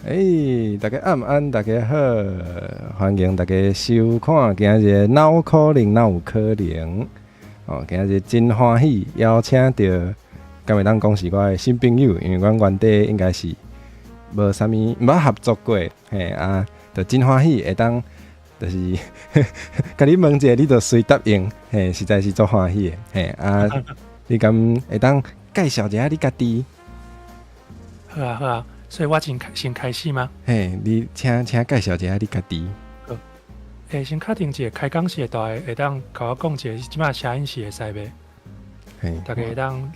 欸，大家暗安，大家好，歡迎大家收看今日哪有可能，哪有可能？哦，今日真歡喜邀請著，敢會當講是我的新朋友，因為阮原底應該是無啥物毋捌合作過，嘿啊，就真歡喜會當，就是共你問一下，你就隨答應，嘿，實在是足歡喜的，嘿啊，你敢會當介紹一下你家己？好啊好啊，所以我先開始嗎？嘿，你請介紹一下你家己。好，欸，先確定一下開講時會會當共我講一下，這擺聲音是會使袂？嘿，大家會當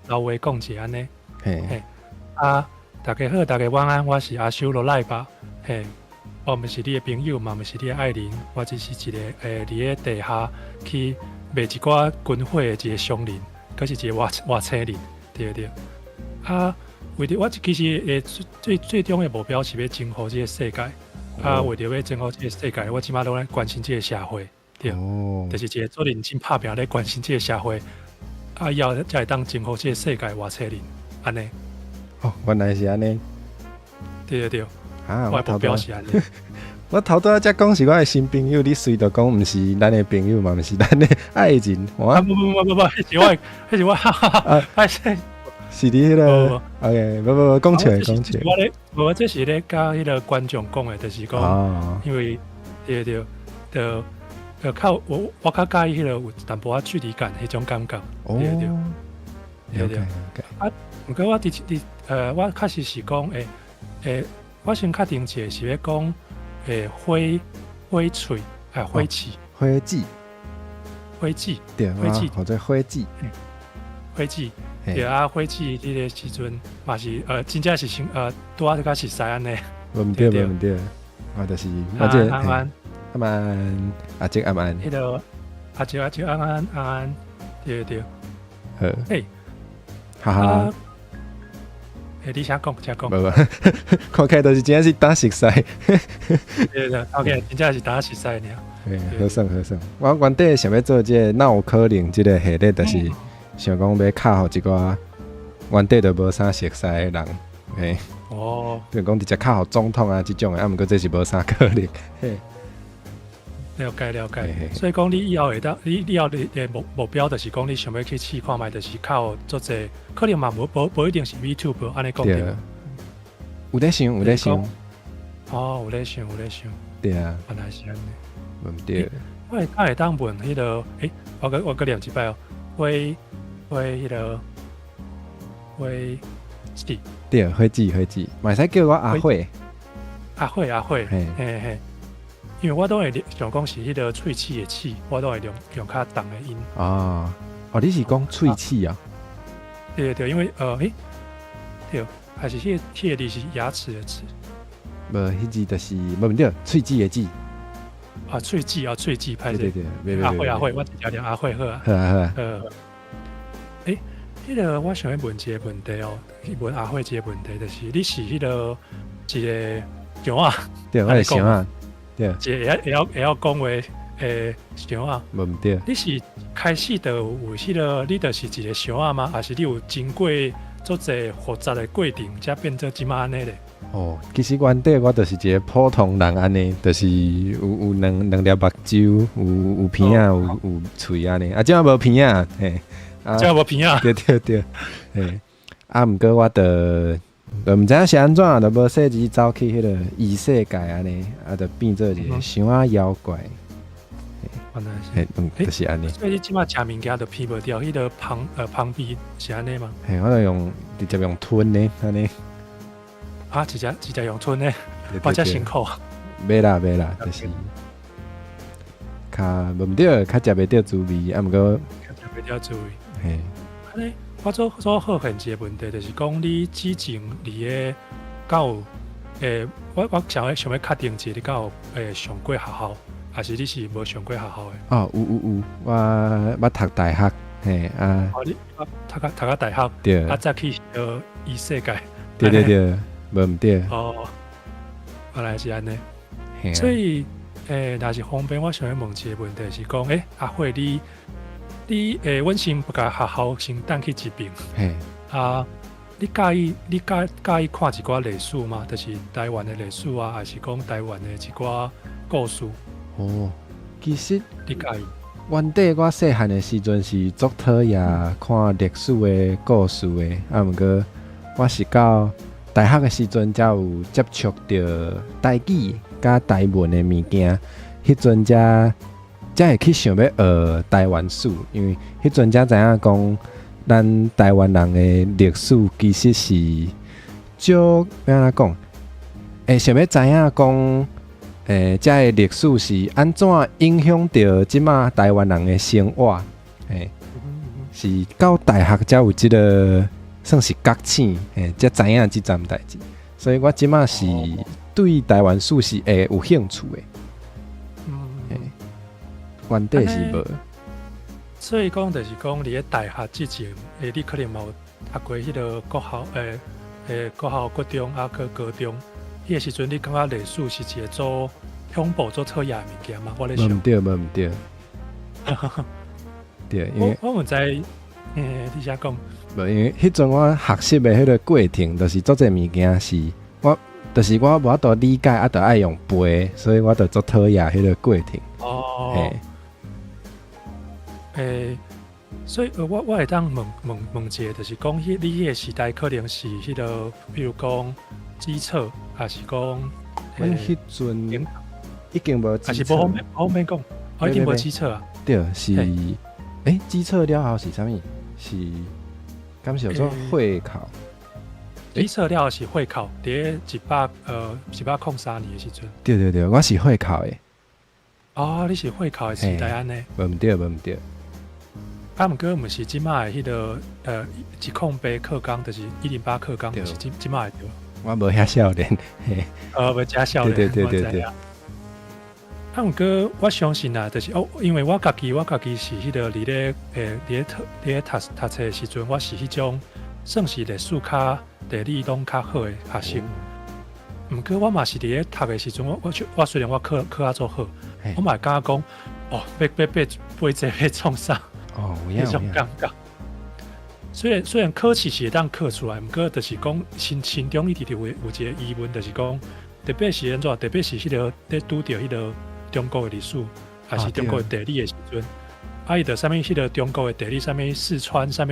老話講一下按呢。嘿，嘿，啊，大家好，大家晚安，我是阿修羅賴吧。嘿，我毋是你的朋友，嘛毋是你的愛人，我只是一個佇咧地下去賣一寡軍火的一個商人，閣是一個外星人，對對。啊，為著我其實最最終的目標是欲征服這個世界。啊，為著欲征服這個世界，我這擺攏咧關心這個社會，對，就是一個足認真拍拚咧關心這個社會，啊，以後才會當征服這個世界外星人，按呢。哦，原來是按呢。對對對。啊，我的目標是按呢。我頭拄仔才講是我的新朋友，你隨就講毋是咱的朋友嘛，毋是咱的愛人。啊不不不不不，彼是我，彼是我，哈哈哈，歹勢。是你彼個，OK，無無無，講笑講笑。我咧，無，這是咧共彼個觀眾講的，就是講，因為對對，就就較我較佮意彼個有淡薄仔距離感彼種感覺，對對對對。啊，毋過我佇我確實是講，我先確定一下是欲講，火喙啊，火刺，火舌，火舌，對，火舌，或者火舌，火舌。對啊，火舌彼個時陣嘛是真正是先拄仔較熟似按呢。無毋對，無毋對，我就是我這安安阿曼阿叔阿曼，彼個阿叔阿叔安安安安，對對。好。欸，哈哈。欸，你請講，請講。無無，看起來就是真正是當熟似。對對，OK，真正是當熟似爾。嘿，好耍好耍。我原底想欲做這個哪有可能這個系列，就是想講欲敲予一寡原底就無啥熟似的人，嘿。比如講直接敲予總統啊這種的，啊，毋過這是無啥可能。嘿。了解了解。所以講你以後會當，你以後的目標就是講你想欲去試看覓，就是敲足濟，可能嘛無一定是 VTuber 按呢講對。有咧想，有咧想。哦，有咧想，有咧想。對啊。原來是按呢。無對。我會會當問彼個，欸，我閣念一擺哦，火火彼個火舌。對，火舌火舌，嘛會使叫我阿火。阿火阿火，嘿嘿。因為我都會想講是彼個喙齒的齒，我都會用較重的音。哦，哦，你是講喙齒啊？對對對，因為欸，對，還是彼個字是牙齒的齒？無，彼字就是無毋對，喙齒的齒。啊，喙齒啊，喙齒，歹勢。對對對，阿火阿火，我直接念阿火好啊。好啊好啊。欸，彼個我想欲問一個問題哦，問阿火一個問題，就是你是彼個一個熊仔？對，我是熊仔。對。一個會曉講話的熊仔。無毋對。你是開始就有彼個，你就是一個熊仔嗎？還是你有經過足濟複雜的過程，才變做這擺按呢咧？哦，其實原底我就是一個普通人按呢，就是有兩粒目睭，有鼻仔，有喙按呢，啊，這擺無鼻仔，嘿，這擺無鼻仔，對對對，嘿，啊，毋過我就毋知影是按怎，就無細膩走去彼個異世界按呢，啊，就變做一個熊仔妖怪。原來是，嘿，嗯，就是按呢。所以你這擺食物件就鼻無著彼個芳味是按呢嗎？嘿，我就用直接用吞的按呢。啊，直接用吞的，哇，遮辛苦。袂啦袂啦，就是較無毋對，較食袂著滋味，啊，毋過較食袂著滋味。嘿，按呢，我做好奇一個問題，就是講你之前佇咧敢有我想欲確定一下，你敢有上過學校，還是你是無上過學校的？哦，有有有，我捌讀大學，嘿啊。哦，你讀到大學，對，啊，再去異世界。對對對，無毋對。哦，原來是按呢。所以，若是方便，我想欲問一個問題，是講，欸，阿火你，阮先不共學校先轉去一邊，嘿，啊，你佮意你佮佮意看一寡歷史嗎？就是台灣的歷史啊，還是講台灣的一寡故事？哦，其實你佮意？原底我細漢的時陣是足討厭看歷史的故事的，啊，毋過我是到大學的時陣才有接觸著台語佮台文的物件，彼陣才會去想欲學台灣史，因為彼陣才知影講，咱台灣人的歷史其實是足欲按怎講，會想欲知影講，遮的歷史是按怎影響著這馬台灣人的生活，是到大學才有這个算是覺醒，才知影這欉代誌，所以我這馬是對台灣史是會有興趣的。原底是無。所以講就是講，佇咧大學之前，你可能嘛有讀過彼个國校，國校、國中啊，閣高中，彼个時陣你感覺歷史是一个足恐怖、足討厭的物件嗎？我咧想。無毋對，無毋對。對，因為我毋知，你先講。無，因為彼陣我學習的彼个過程，就是足濟物件是，我就是我無法度理解，啊，著愛用背，所以我就足討厭彼个過程。哦。所以我會當問問問一下，就是講，彼你彼个時代可能是彼个，比如講基測，還是講？阮彼陣已經無，還是無方便無方便講，哦，已經無基測啊。對，是，基測了後是啥物？是，敢是叫做會考？基測了後是會考，佇咧103年的時陣。對對對，我是會考的。哦，你是會考的時代按呢？無毋對，無毋對。啊，毋過毋是這馬的彼个108課綱，就是108課綱，就是這這馬的對。我無遐少年，嘿。無遮少年，對對對對對。啊，毋過我相信啊，就是哦，因為我家己是彼个佇咧讀讀冊的時陣，我是彼種算是歷史較地理攏較好的學生。毋過我嘛是佇咧讀的時陣，我雖然我考考啊足好，我嘛會感覺講，哦，欲欲欲背這欲創啥？哦，彼種感覺。雖然考試是會當考出來，毋過就是講心中一直有有一个疑問，就是講特別是按怎？特別是彼个咧拄著彼个中國的歷史，還是中國的地理的時陣，啊，伊著啥物彼个中國的地理，啥物四川，啥物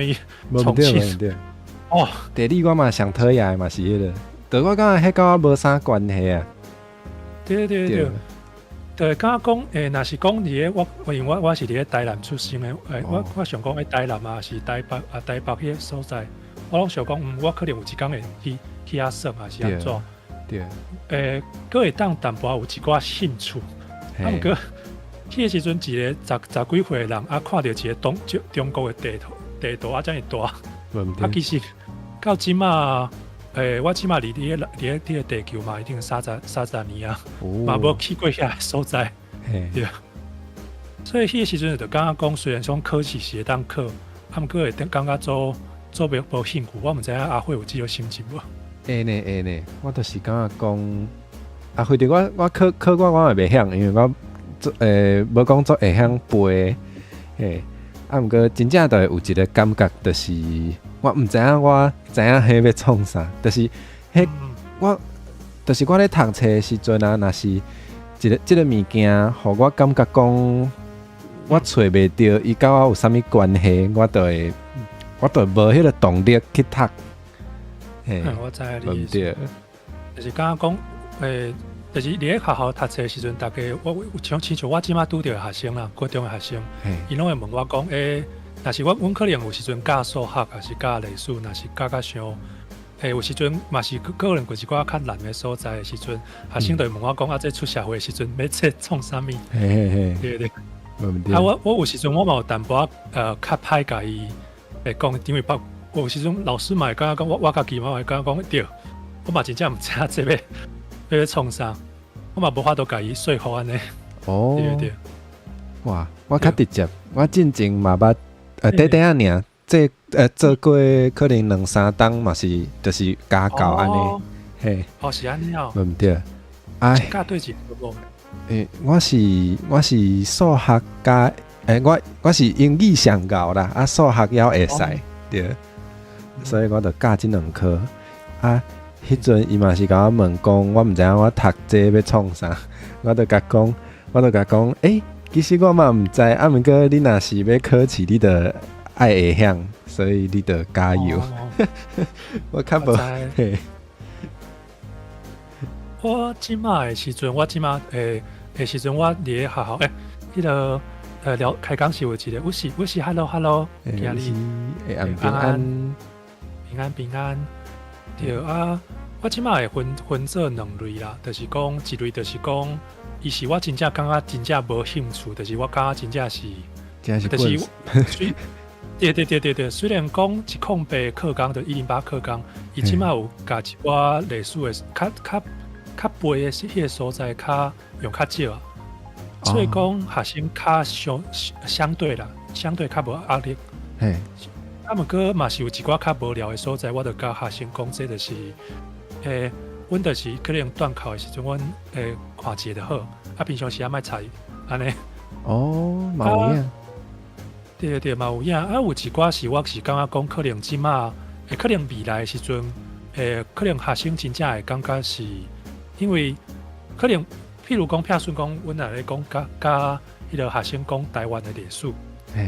重慶，哦，地理我嘛上討厭的嘛是彼个，著我感覺彼佮我無啥關係啊。對對對。對，感覺講，若是講佇咧我，因為我是佇咧台南出生的，我想講，台南啊，是台北啊，台北彼个所在，我攏想講，我可能有一工會去去遐耍，還是按怎？閣會當淡薄仔有一寡興趣。啊，毋過，彼个時陣一个十幾歲的人，啊，看著一个中國的地圖地圖啊，遮爾大，啊，其實到這馬。我這馬佇咧地球嘛，已經30年啊，嘛無去過遐所在，對。所以彼個時陣就感覺講，雖然講考試是會當考，啊，毋過會感覺做做袂無興趣。我毋知影阿輝有這個心情無？會呢會呢，我就是感覺講，啊，反正我考考我我嘛袂曉，因為我做無講足會曉背，嘿，啊，毋過真正就會有一個感覺，就是我毋知影我知影彼欲創啥，就是彼我就是我咧讀冊的時陣啊，若是一个這个物件，予我感覺講我揣袂著伊佮我有啥物關係，我就會無彼个動力去讀。嘿，我知影你意思，就是感覺講，就是佇咧學校讀冊的時陣，逐家我像親像我這馬拄著的學生啦，國中的學生，𪜶攏會問我講，若是阮可能有時陣教數學，抑是教歷史，若是教較傷，有時陣嘛是可能過一寡較難的所在的時陣，學生就會問我講，啊，這出社會的時陣欲這創啥物？對對。啊，我有時陣我嘛有淡薄仔較歹共伊會講，因為我有時陣老師嘛會感覺講，我家己嘛會感覺講對，我嘛真正毋知影這欲欲創啥，我嘛無法度共伊說服按呢。哦，對對。哇，我較直接，我進前嘛捌短短仔爾，這做過可能兩三冬嘛是，就是家教按呢，嘿。哦，是按呢哦。無毋對。哎。教對一個無？我是數學加，我是英語上𠢕啦，啊，數學猶會使，對。所以我就教這兩科。啊，彼陣伊嘛是共我問講，我毋知影我讀這欲創啥，我就共講，欸，其實我嘛毋知，啊，毋過你若是欲考試，你就愛會曉，所以你就加油。我較無。嘿。我這馬的時陣，我這馬的時陣，我佇咧學校欸，彼個聊開講是有一個，我是 hello hello，今日平安平安平安，對啊，我這馬會分做兩類啦，就是講一類就是講，伊是我真正感覺真正無興趣，就是我感覺真正是，就是雖對對對對對，雖然講108課綱就108課綱，伊這馬有共一寡歷史的較較較背的彼個所在較用較少啊，所以講學生較相對啦，相對較無壓力。啊，毋過嘛是有一寡較無聊的所在，我就共學生講，這就是，阮就是可能段考的時陣，阮看一下就好，啊，平常時仔莫睬按呢。哦，嘛有影。對對對，嘛有影。啊，有一寡是我是感覺講，可能這馬可能未來的時陣，可能學生真正會感覺是，因為可能，譬如講，譬如講，阮若咧講共共彼個學生講台灣的歷史，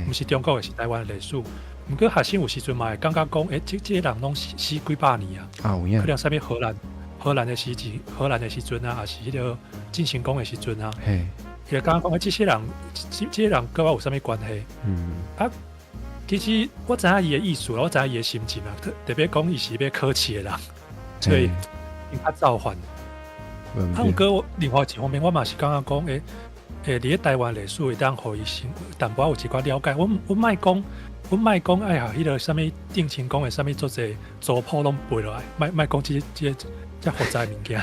毋是中國的，是台灣的歷史。毋過學生有時陣嘛會感覺講，欸，這個人攏死幾百年啊，啊，有影。可能啥物荷蘭的時陣啊，抑是彼個鄭成功的時陣啊，伊會感覺講，欸，這些人，這些人佮我有啥物關係？啊，其實我知影伊的意思，我知影伊的心情啊，特別講伊是欲考試的人，所以伊較造反。啊，毋過另外一方面，我嘛是感覺講，欸，佇咧台灣歷史會當予伊先淡薄仔有一寡了解。阮莫講愛予彼個啥物鄭成功的啥物足濟族譜攏背落來，莫講這複雜的物件。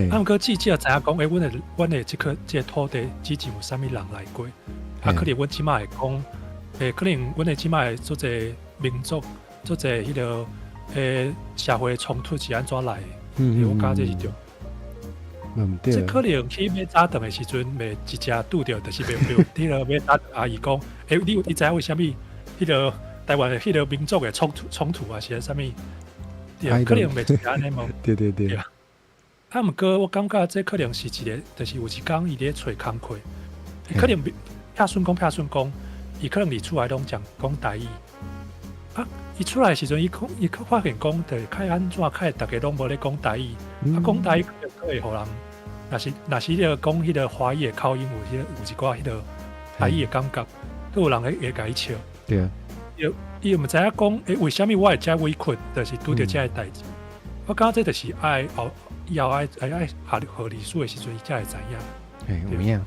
啊，毋過至少知影講，欸，阮的這個土地之前有啥物人來過？啊，可能阮這馬會講，欸，可能阮的這馬的足濟民族，足濟彼個社會衝突是按怎來的？我感覺這是重。毋對。這可能去買早頓的時陣，袂一食拄著，就是袂袂彼個買早頓阿姨講，欸，你知影為啥物彼個台灣的彼個民族的衝突啊，是啥物？對，可能袂是按呢無。對對對。啊，毋過我感覺這可能是一個，就是有一工伊咧揣工課，可能譬順講，伊可能佇厝內攏講講台語。啊，伊出來的時陣，伊發現講，就是較按怎，較會逐家攏無咧講台語。啊，講台語可能會予人，若是彼個講彼個華語的口音，有一寡彼個台語的感覺，閣有人會共伊笑。伊毋知影講，欸，為啥物我會遮委屈，就是拄著遮个代誌。我感覺這就是愛後以後愛學歷史的時陣，伊才會知影。嘿，有影。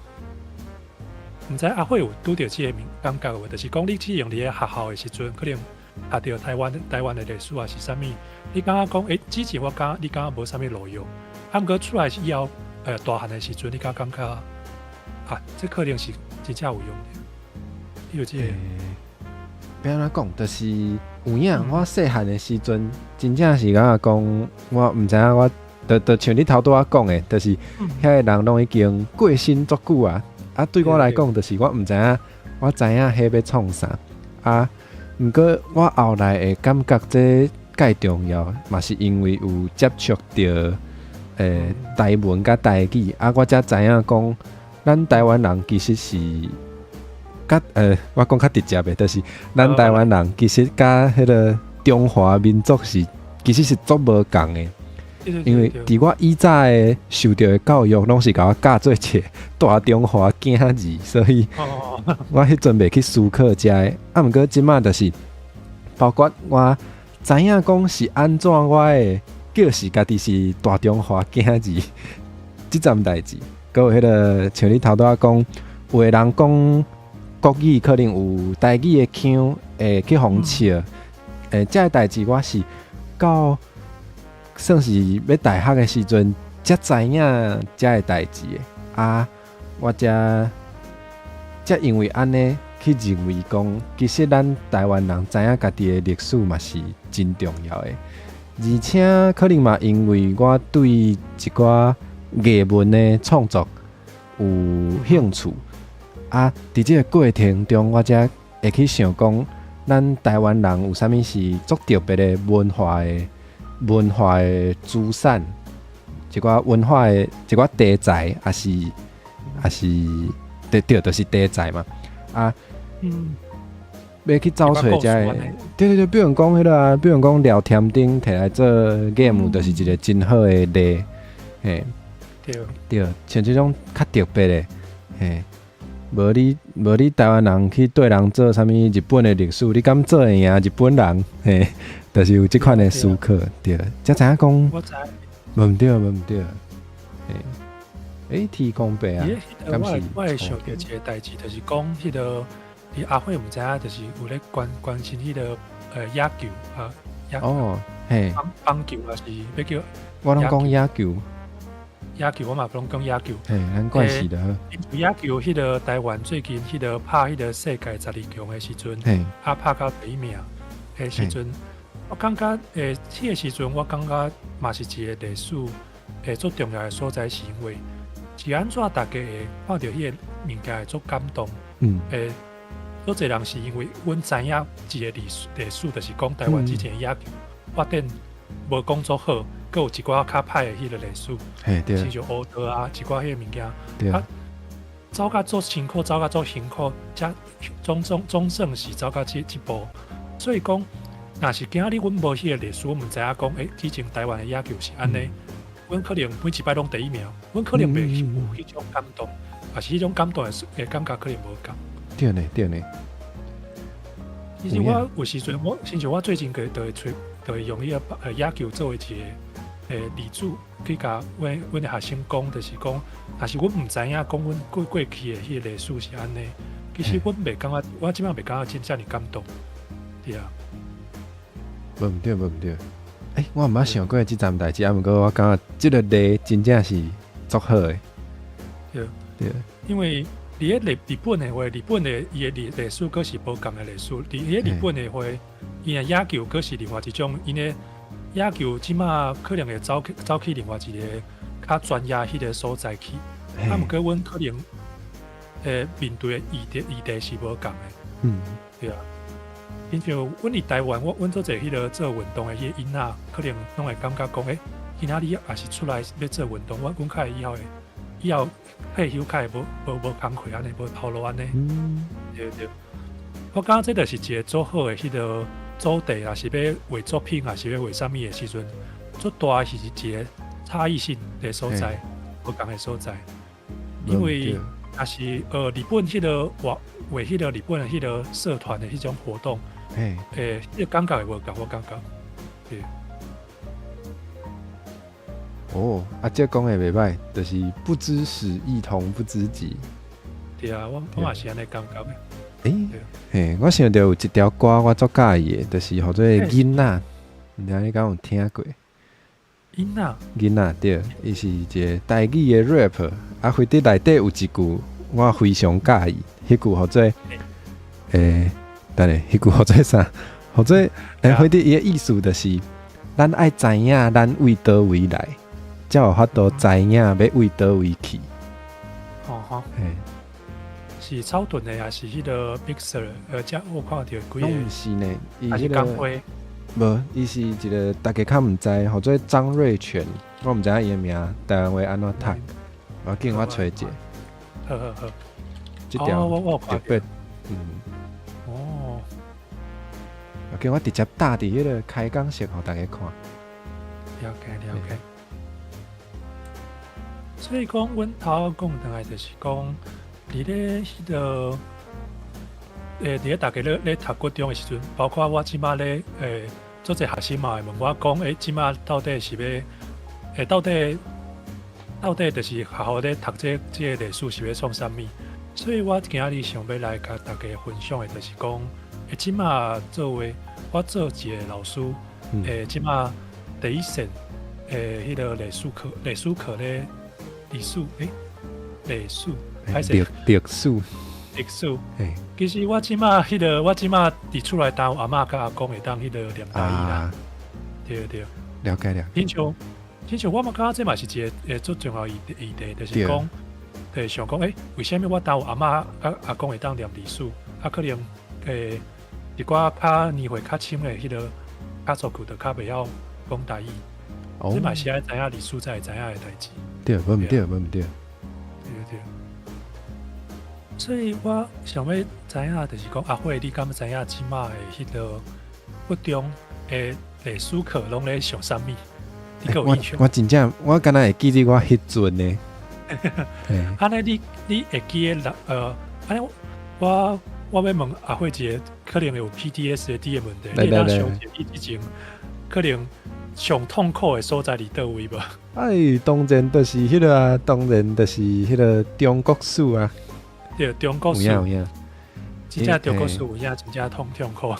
毋知阿慧有拄著這個感覺無？就是講你之前佇咧學校的時陣，可能學著台灣的歷史抑是啥物，你感覺講，欸，之前我感覺你感覺無啥物路用，啊，毋過出來以後，大漢的時陣，你敢感覺啊，這可能是真正有用的。你有這個？欲按怎講，就是有影。我細漢的時陣，真正是感覺講，我毋知影我，就像你頭拄仔講的，就是遐个人攏已經過身足久啊。啊，對我來講，就是我毋知影，我知影彼欲創啥啊。毋過我後來會感覺這蓋重要，嘛是因為有接觸著台文佮台語啊，我才知影講，咱台灣人其實是佮我講較直接的，就是咱台灣人其實佮彼個中華民族是其實是足無仝的。因為佇我以早的受著的教育，攏是共我教做一個大中華囝兒，所以我彼陣袂去思考遮个。啊，毋過這馬就是，包括我知影講是按怎，我會叫是家己是大中華囝兒，這層代誌。閣有彼個像你頭拄仔講，有的人講國語可能有台語的腔，會去予人笑。欸，這个代誌我是到算是欲大學的時陣，才知影這个代誌的啊，我才因為按呢去認為講，其實咱台灣人知影家己的歷史嘛是真重要的，而且可能嘛因為我對一寡藝文的創作有興趣，啊，佇這個過程中，我才會去想講，咱台灣人有啥物是足特別的文化的資產，一寡文化的一寡題材，抑是對對，就是題材嘛。啊，欲去走揣遮的，對對對，比如講彼個啊，比如講廖添丁提來做 game，就是一個真好的例，嘿，對，像這種較特別的，嘿，無你台灣人去對人做啥物日本的歷史，你敢做會贏日本人？嘿，就是有這款的思考，對，才知影講，無毋對，無毋對，嘿，欸，天公伯啊，我會想著一個代誌，就是講彼個。你阿慧毋知影，就是有咧關心彼個野球啊，哦，嘿，棒球抑是欲叫？我攏講野球，野球我嘛攏講野球。嘿，咱慣勢的。野球彼個台灣最近彼個拍彼個世界十二強的時陣，啊拍到第一名的時陣，我感覺彼個時陣我感覺嘛是一個歷史足重要的所在，是因為是按怎大家會看著彼個物件會足感動，足濟人是因為阮知影一個歷史，就是講台灣之前野球發展無講足好，閣有一寡較歹的彼個歷史，親像烏道啊，一寡彼個物件，啊，走甲足辛苦，走甲足辛苦，才總算是走到這步。所以講，若是今仔日阮無彼個歷史，阮毋知影講，欸，以前台灣的野球是按呢，阮可能每一擺攏第一名，阮可能袂有彼種感動，抑是彼種感動的感覺可能無仝。對呢，對呢。其實我有時陣，我親像我最近個就會揣，就會用彼個野球作為一個例子去共阮的學生講，就是講，若是阮毋知影講阮過去的彼個歷史是按呢，其實阮袂感覺，我這擺袂感覺真遮爾感動，對啊。無毋對，無毋對。欸，我毋捌想過這層代誌，啊，毋過我感覺這個例真正是足好的。對。對。因為佇咧日本的話，日本的伊的歷史閣是無仝的歷史。佇咧日本的話，𪜶的野球閣是另外一種，𪜶的野球這馬可能會走去另外一個較專業彼個所在去。啊，毋過阮可能面對的議題是無仝的。對啊。親像阮佇台灣，阮足濟彼個做運動的彼個囡仔，可能攏會感覺講，欸，今仔日也是出來欲做運動，阮較會以後退休較會無工課按呢，無頭路按呢。對對。我感覺這就是一個足好的彼個主題，抑是欲畫作品，抑是欲畫啥物的時陣，足大的是一個差異性的所在，無仝的所在。因為若是日本彼個畫畫彼個日本的彼個社團的彼種活動，彼個感覺會無仝，我感覺，對。哦，啊，這講的袂䆀，就是不知死亦同不知己。對啊，我嘛是按呢感覺的。欸，嘿，我想著有一條歌我足佮意的，就是號做囡仔，毋知你敢有聽過？囡仔？囡仔對，伊是一個台語的 rap，啊，非得內底有一句我非常佮意，彼句號做，欸，等下，彼句號做啥？號做，欸，非得伊的意思就是，咱愛知影咱為佗位來，才有法度知影欲為佗位去。哦吼。嘿。是草屯的，抑是彼個 mixer？遮我看著幾個。攏毋是呢，伊彼個。無，伊是一個大家較毋知，號做張瑞全，我毋知影伊的名台灣話按怎讀，無要緊，我揣者。好好好。這條特別，嗯。哦。我叫我直接打佇彼個開講室，予大家看。了解了解。所以講，阮頭講轉來就是講，佇咧彼個，佇咧大家咧讀國中的時陣，包括我這馬咧，足濟學生嘛會問我講，欸，這馬到底是欲，欸，到底就是學校咧讀這個歷史是欲創啥物？所以我今仔日想欲來共大家分享的，就是講，欸，這馬作為我做一個老師，欸，這馬第一線，欸，彼個歷史課咧，歷史，欸，歷史，還是歷史，歷史。其實我這馬彼個，我這馬佇厝內擔阿嬤佮阿公會當彼個念台語啦。對對。了解了。親像我嘛感覺這嘛是一個足重要議題，就是講，對，想講，欸，為啥物我兜阿嬤佮阿公會當念歷史，啊，可能，欸，一寡較年歲較深的彼个家族就較袂曉講台語，這嘛是愛知影歷史才會知影的代誌。對，無毋對，無毋對。對對。所以我想欲知影，就是講阿慧，你敢知影這馬的彼个國中的歷史課攏咧上啥物？你閣有印象？我真正我敢若會記得我彼陣呢。按呢，你會記得？按呢，我欲問阿慧一個可能會有 PTSD 的問題，你會當想著你之前可能上痛苦的所在佇佗位無？哎，當然就是彼个啊，當然就是彼个中國史啊。對，中國史。有影有影。真正中國史有影，真正痛苦。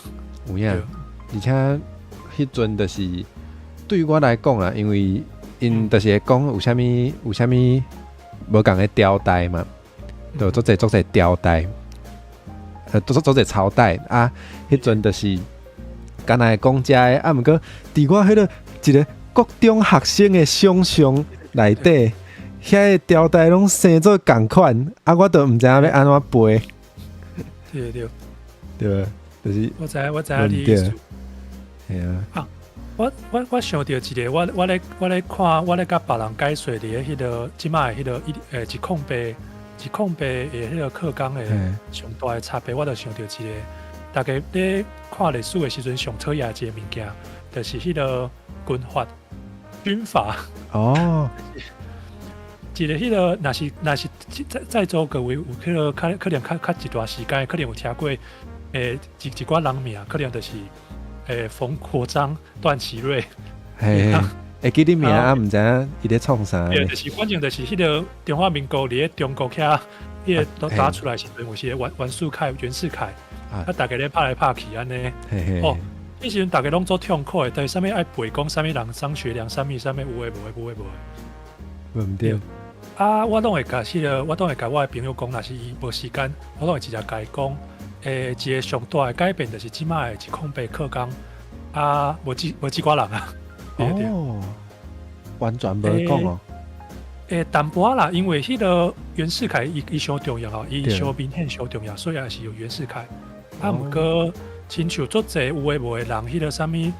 有影，而且彼陣就是對我來講啊，因為𪜶就是會講有啥物有啥物無仝的朝代嘛，就足濟足濟朝代，足濟朝代啊。彼陣就是敢若會講遮的，啊，毋過佇我彼个一个國中學生的想像內底，遐個朝代攏生做仝款，啊，我都毋知影欲按怎背。對對。對，就是我知我知影你意思。係啊。啊，我想著一个，我咧看，我咧共別人解說佇咧彼个這馬的彼个一零八的彼个課綱的上大的差別，我就想著一个，大家咧看歷史的時陣，上討厭一个物件，就是彼个軍閥、軍閥。一個彼个，若是在座各位有彼个較可能較一段時間，可能有聽過一寡人名，可能就是馮國璋、段祺瑞。嘿，會記得名啊，毋知影伊咧創啥。對，就是反正就是彼个中華民國佇咧中國遐，彼个都打出來時陣，有時袁世凱，啊，逐家咧拍來拍去按呢。哦，彼時陣逐家攏足痛苦的，但是啥物愛背講啥物人張學良，啥物啥物有的無的有的無的。無毋對。啊，我攏會共彼个，我攏會共我的朋友講，若是伊無時間，我攏會直接共伊講，一个上大的改變就是這馬的108課綱，啊，無這寡人啊。哦，完全無講哦。淡薄仔啦，因為彼个袁世凱伊傷重要哦，伊傷明顯傷重要，所以也是有袁世凱。啊，毋過親像足濟有的無的人，彼个啥物，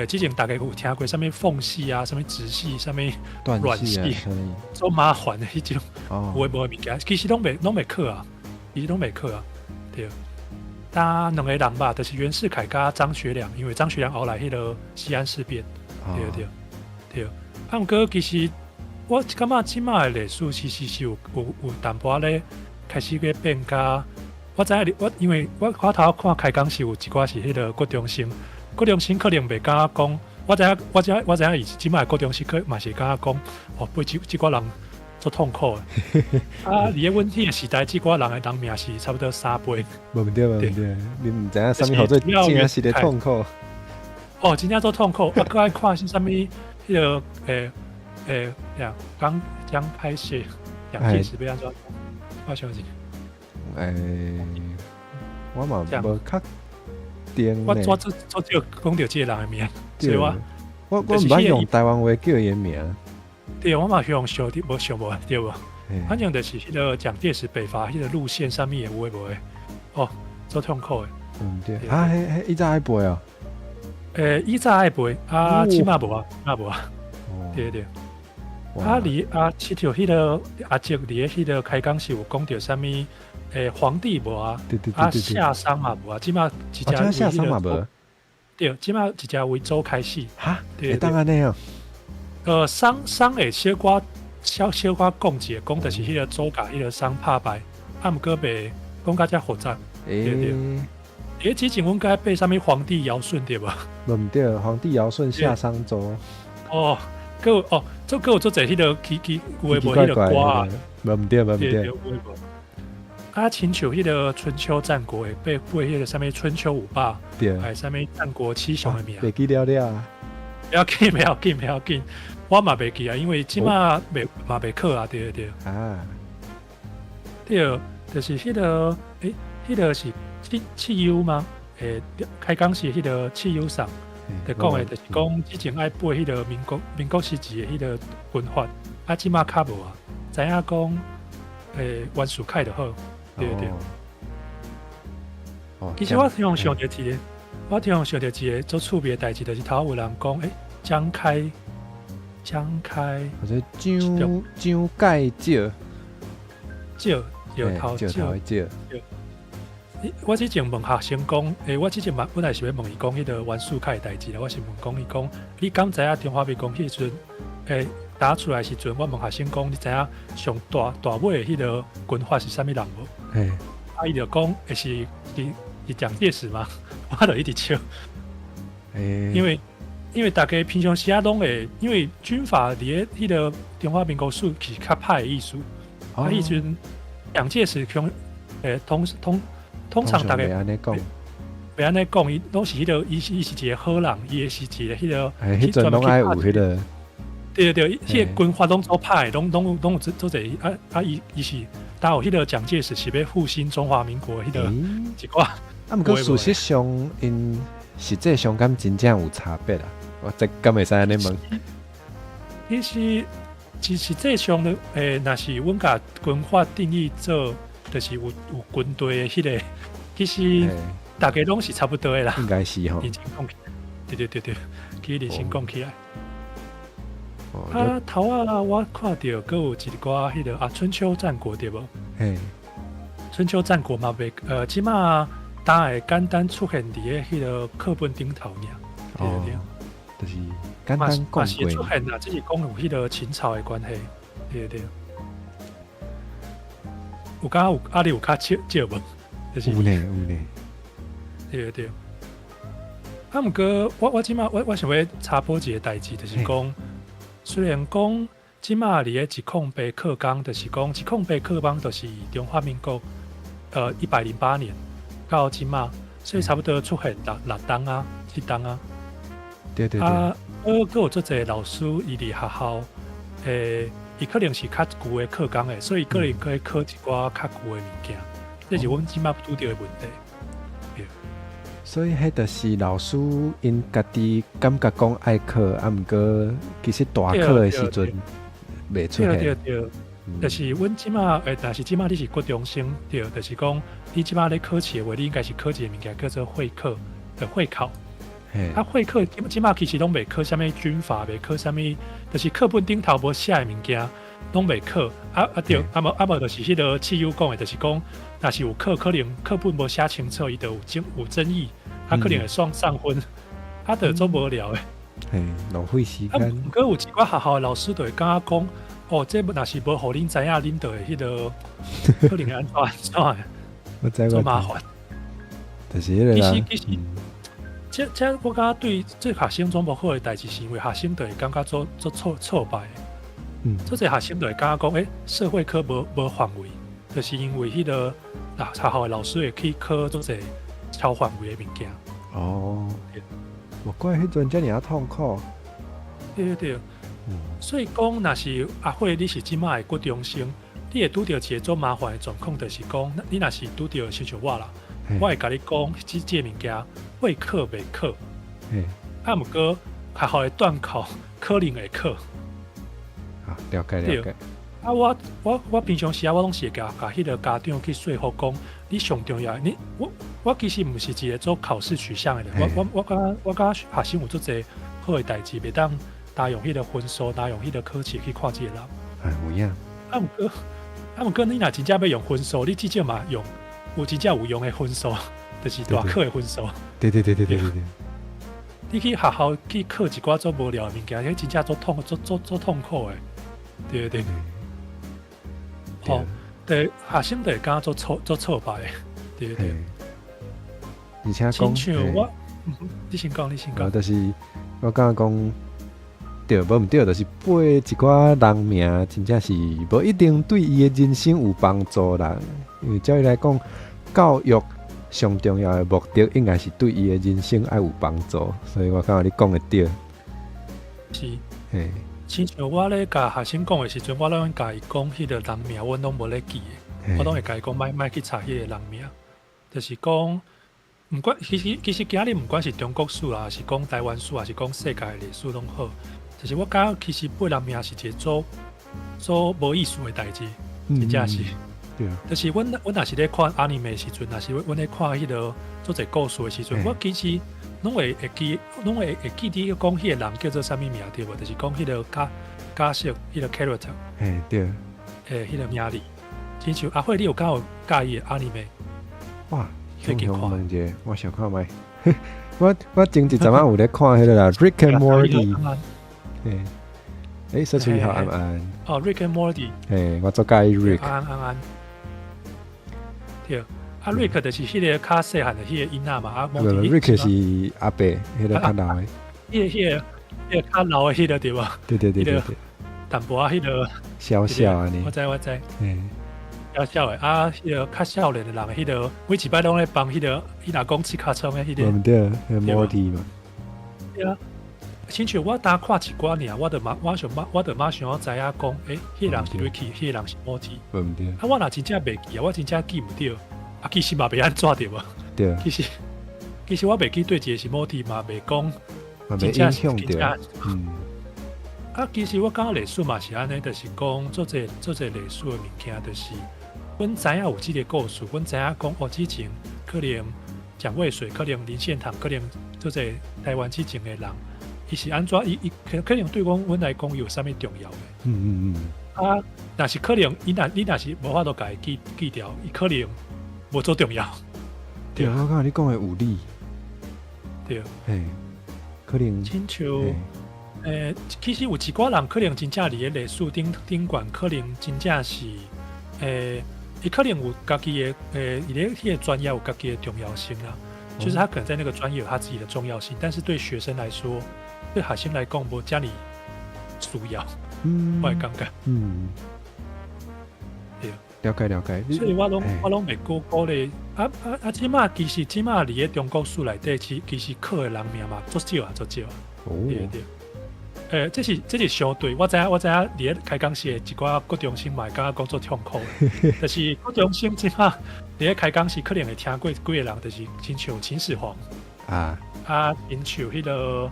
之前逐家有聽過啥物奉系啊，啥物直系，啥物軟系，足麻煩的彼種有的無的物件，其實攏袂考啊，其實攏袂考啊，對。當兩個人吧，就是袁世凱佮張學良，因為張學良後來彼个西安事變，對對對。啊，毋過其實我感覺這馬的歷史其實是有淡薄仔咧開始咧變較。我知影你我因為我頭看開講是有一寡是彼个國中生，國中生可能袂感覺講，我知影伊這馬的國中生可嘛是感覺講，哦，背這寡人足痛苦的。啊，佇咧阮彼个時代，這寡人的人名是差不多三倍。無毋對，無毋對，你毋知影啥物號做真實的痛苦。哦，真正足痛苦，啊，閣愛看是啥物彼个呀，剛蔣介石，蔣介石欲按怎？我想者。我嘛無確定。我我做做少講著這个人的名，所以我我毋捌用台灣話叫伊的名。對，我嘛用想佇無想無對無？反正就是彼个蔣介石北伐彼个路線啥物的有的無的，哦，足痛苦的。嗯對，啊，彼以前愛背哦。以前愛背，啊，這馬無啊，這馬無啊。對對。啊，你啊，佚佗彼个阿叔佇咧彼个開講是有講著啥物？皇帝無啊，啊夏商嘛無啊，這馬直接夏商嘛無。對，這馬直接為周開始。哈？會當按呢哦？商會小可小可講一下，講就是彼个周共彼个商拍敗，啊，毋過袂講甲遮複雜。對對。之前阮該背啥物黃帝堯舜對無？無毋對，黃帝堯舜夏商周。哦，閣有哦，這閣有足濟彼个奇奇有的無彼个歌啊。無毋對，無毋對。啊，親像彼个春秋戰國會背背彼个啥物春秋五霸，還是啥物戰國七雄的名。袂記了了啊！袂要緊，袂要緊，袂要緊，我嘛袂記啊，因為這馬袂嘛袂考啊，對對。啊。對，就是彼个，彼个是七優嗎？開講是彼个七優上，就講的，就是講之前愛背彼个民國時期的彼个軍閥，啊，這馬較無啊，知影講，袁世凱就好。對對。哦，其實我常想著一个，我常想著一个足趣味的代誌，就是頭有人講，欸，張開，張開，或者蔣介石，石，石頭石頭的石。我之前問學生講，欸，我之前嘛本來是欲問伊講彼个袁世凱的代誌啦，我是問講伊講，你敢知影中華民國彼時陣，欸，打出來時陣，我問學生講，你知影上大大尾的彼个軍閥是啥物人無？嘿。啊，伊就講，欸，是蔣介石嗎？我就一直笑。欸。因為大家平常時啊攏會，因為軍閥佇咧彼个中華民國史是較歹的意思。啊，彼時陣蔣介石強，欸，通常大家袂按呢講，袂按呢講，伊攏是彼个，伊是一个好人，伊是一個彼个，欸，彼陣攏愛有彼个，對對對，彼个軍閥攏足歹，攏有足濟啊啊！伊是，當有彼个蔣介石是欲復興中華民國彼个一寡。啊，毋過事實上，𪜶實際上敢真正有差別啊？我這敢會使按呢問？其實，其實際上呢，欸，若是阮共軍閥定義做，就是有軍隊的彼个，其實大家攏是差不多的啦。應該是吼。認真講起來，對對對對，其實認真講起來。啊，頭仔我看著閣有一寡彼个啊，春秋戰國對無？嘿。春秋戰國嘛袂，這馬當會簡單出現佇咧彼个課本頂頭爾。對對對。就是簡單講過。嘛是會出現啦，只是講有彼个秦朝的關係。對對對。有敢有啊？你有較少少無？就是有呢有呢。對對對。啊，毋過我這馬我想欲插播一个代誌，就是講，雖然講這馬佇咧108課綱，就是講108課綱，就是中華民國108年到這馬，所以差不多出現六冬啊，七冬啊。對對對。啊，閣有足濟老師，伊佇學校，欸，伊可能是較舊的課綱的，所以可能會考一寡較舊的物件，這是阮這馬拄著的問題。對。所以，彼就是老師𪜶家己感覺講愛考，啊，毋過其實大考的時陣袂出現。對對對，就是阮這馬，欸，若是這馬你是國中生，對，就是講你這馬咧考試的話，你應該是考一个物件叫做會考的會考。啊，會考這馬其實攏袂考啥物軍閥，袂考啥物，就是課本頂頭無寫的物件，攏袂考。啊啊對，啊無啊無就是彼个室友講的，就是講，若是有考，可能課本無寫清楚，伊就有爭議，啊，可能會算送分，啊，就足無聊的。嘿，浪費時間。啊，毋過有一寡學校的老師就會感覺講，哦，這若是無予恁知影，恁就會彼个可能會按怎按怎的，我知足麻煩。就是彼个啦。其實其實，這我感覺對這學生總無好的代誌，是因為學生就會感覺足挫敗。足濟學生就會感覺講，欸，社會科無範圍，就是因為彼个啊學校的老師會去考足濟超範圍的物件。哦，無怪彼陣遮爾仔痛苦。對對對。所以講，若是阿慧，你是這馬的國中生，你會拄著一个足麻煩的狀況，就是講，你若是拄著親像我啦，我會共你講，這個物件會考袂考？啊，毋過學校的段考可能會考。啊，了解了解。啊，我平常時啊，我攏是會共彼个家長去說服講，你上重要，你我其實毋是一个做考試取向的人，我感覺學生有足濟好的代誌，袂當單用彼个分數，單用彼个考試去看這个人。哎，有影。啊，毋過，啊，毋過你若真正欲用分數，你至少嘛用有真正有用的分數，就是大考的分數。對對對對對對對。你去學校去考一寡足無聊的物件，彼真正足痛，足痛苦的。對對對。吼，對，學生就會感覺足挫敗的，對對對。而且講，親像我，你先講，你先講。就是我感覺講，對，無毋對，就是背一寡人名，真正是無一定對伊的人生有幫助啦。因為照伊來講，教育上重要的目的，應該是對伊的人生愛有幫助。所以我感覺你講的對。是。嘿。親像我咧共學生講的時陣，我攏共伊講彼个人名，阮攏無咧記的，我攏會共伊講，莫去查彼个人名，就是講，毋管其實今仔日毋管是中國史啦，還是講台灣史，還是講世界的歷史攏好，就是我感覺其實背人名是一個足無意思的代誌，真正是。就是阮若是咧看 anime 的時陣，若是阮咧看彼个做者故事的時陣，我其實攏會記，攏會記得講彼个人叫做啥物名對無？就是講彼个角色，彼个 character，嘿對。彼个名字。親像阿慧，你有敢有佮意的 anime？哇，最近看問一下，我想看覓。我前一陣仔有咧看彼个啦，Rick and Morty。嘿，說出好安安。哦，Rick and Morty。嘿，我足佮意 Rick。安安安。對，啊，Rick 就是彼个較細漢的彼个囡仔嘛，啊，Rick 是阿伯，彼个較老的。彼个較老的彼个對無？對對對對對。淡薄仔彼个。小小按呢。我知我知。較少的啊，彼个較少年的人，彼个每一擺攏咧幫彼个伊若講刺尻瘡的彼个。對，Morty 嘛。對啊，親像我呾看一寡爾，我就馬我想馬我就馬上知影講，彼个人是 Ricky，彼个人是 Morty。毋對。啊，我若真正袂記啊，我真正記毋著。啊，其實嘛袂按怎對無？對。其實我袂記佗一个是 Morty 嘛，袂講真正影響著。啊，其實我感覺歷史嘛是按呢，就是講做這做這歷史的物件，就是阮知影有這个故事，阮知影講哦，之前可能蔣渭水，可能林獻堂，可能做這台灣之前的人，伊是按怎？伊可能對阮來講有啥物重要的？啊，若是可能，伊若你若是無法度共伊記記牢，伊可能無做重要。對，我感覺你講的有理。對。嘿，可能。親像，其實有一寡人可能真正佇咧歷史頂懸，可能真正是，伊可能有家己的，伊咧彼个專業有家己的重要性啦。就是他可能在那個專業有他自己的重要性，但是對學生來說，對學生來講無遮爾需要。我會感覺。對。了解了解。所以我攏會鼓勵啊啊啊！這馬其實這馬佇咧中國史內底，其實考的人名嘛，足少啊，足少啊。對對。這是相對，我知影，佇咧開講時的一寡國中生嘛會感覺講足痛苦的，就是國中生這馬佇咧開講時可能會聽過幾個人，就是親像秦始皇啊，親像彼個，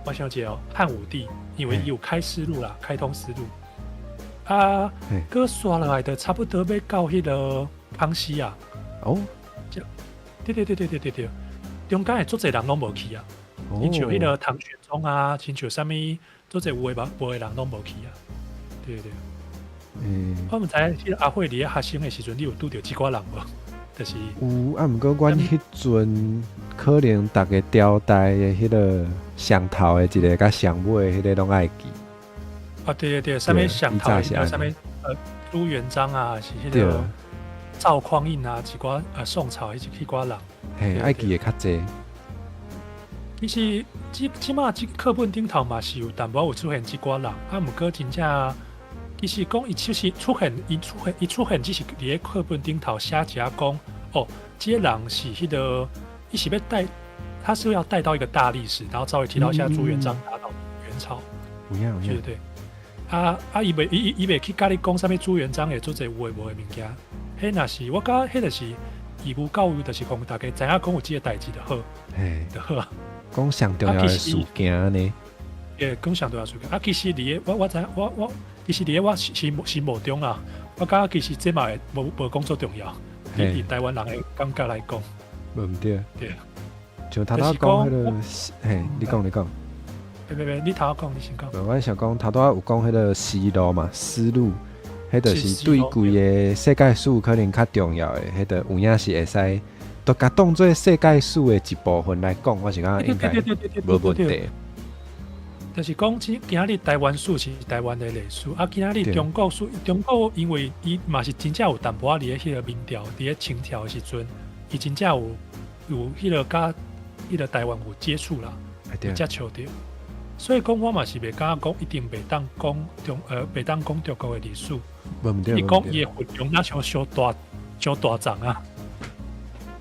我想一下哦，漢武帝，因為伊有開絲路啦，開通絲路。啊，閣紲落來就差不多欲到彼个康熙啊。對對對對對對對，中間的足濟人攏無去啊。親像彼个唐玄宗啊，親像啥物，足濟有的無的人攏無去啊。對對。我毋知影，彼个阿慧佇咧學生的時陣，你有拄著這寡人無？就是有啊，毋過阮彼陣可能逐个朝代的彼个上頭的一个佮上尾彼个攏愛記。啊，對對對，啥物上頭的，啥物朱元璋啊，是彼个趙匡胤啊，一寡宋朝彼寡人。嘿，愛記的較濟。其實這這馬這課本頂頭嘛是有淡薄有出現這寡人，啊，毋過真正其實講伊其實出現，伊出現，伊出現只是佇咧課本頂頭寫一下講，哦，這個人是彼个，伊是欲帶，他是要帶到一個大歷史，然後稍微提到一下朱元璋打倒元朝。有影有影。對對。啊啊！伊袂伊伊伊袂去共你講啥物朱元璋會做濟有的無的物件，彼若是我感覺彼就是義務教育，就是講大家知影講有這个代誌就好，就好啊。講上重要的事件按呢。對，講上重要事件。啊，其實佇咧我我知我我其實佇咧我心目中啊，我感覺其實這嘛會無講足重要。以台灣人的感覺來講，無毋對。對。像頭拄講彼个，嘿，你講你講。別別別，你頭講，你先講。我想講頭拄仔有講彼个絲路嘛，絲路，彼就是對規个世界史可能較重要的，彼就有影是會使，都共當做世界史的一部分來講，我是感覺應該無問題。就是講，今仔日台灣史是台灣的歷史，啊，今仔日中國史，中國因為伊嘛是真正有淡薄仔佇咧彼個明朝，佇咧清朝的時陣，伊真正有彼個佮彼個台灣有接觸啦，有接觸著。所以講，我嘛是袂敢講一定袂當講中國的歷史。無毋對。伊講伊的份量若像傷大，傷大眾啊。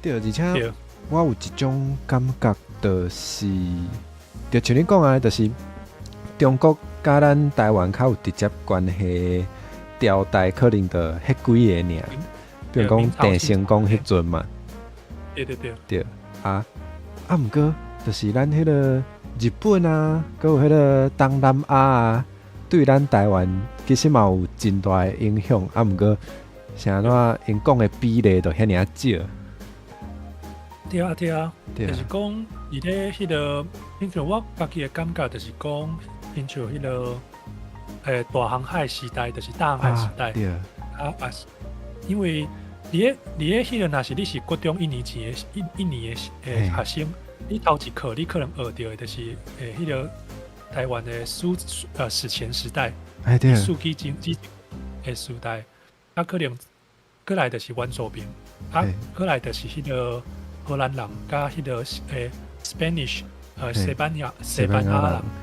對，而且我有一種感覺，就是，就像你講的，就是中國佮咱台灣較有直接關係朝代，可能就彼幾个爾，比如講鄭成功彼陣嘛。對對對。對，啊啊，毋過就是咱彼个日本啊，閣有彼个東南亞啊，對咱台灣其實嘛有真大的影響，啊，毋過是按怎𪜶講的比例就遐爾仔少。對啊對啊，就是講佇咧彼個，親像我家己的感覺就是講，親像彼個大航海時代，就是大航海時代。啊啊，因為佇咧彼個，若是你是國中一年級的一年的學生，你頭一課你可能學著的就是彼個台灣的史前時代，世紀之前的時代，啊可能過來就是原住民，啊過來就是彼個荷蘭人佮彼個Spanish 西班牙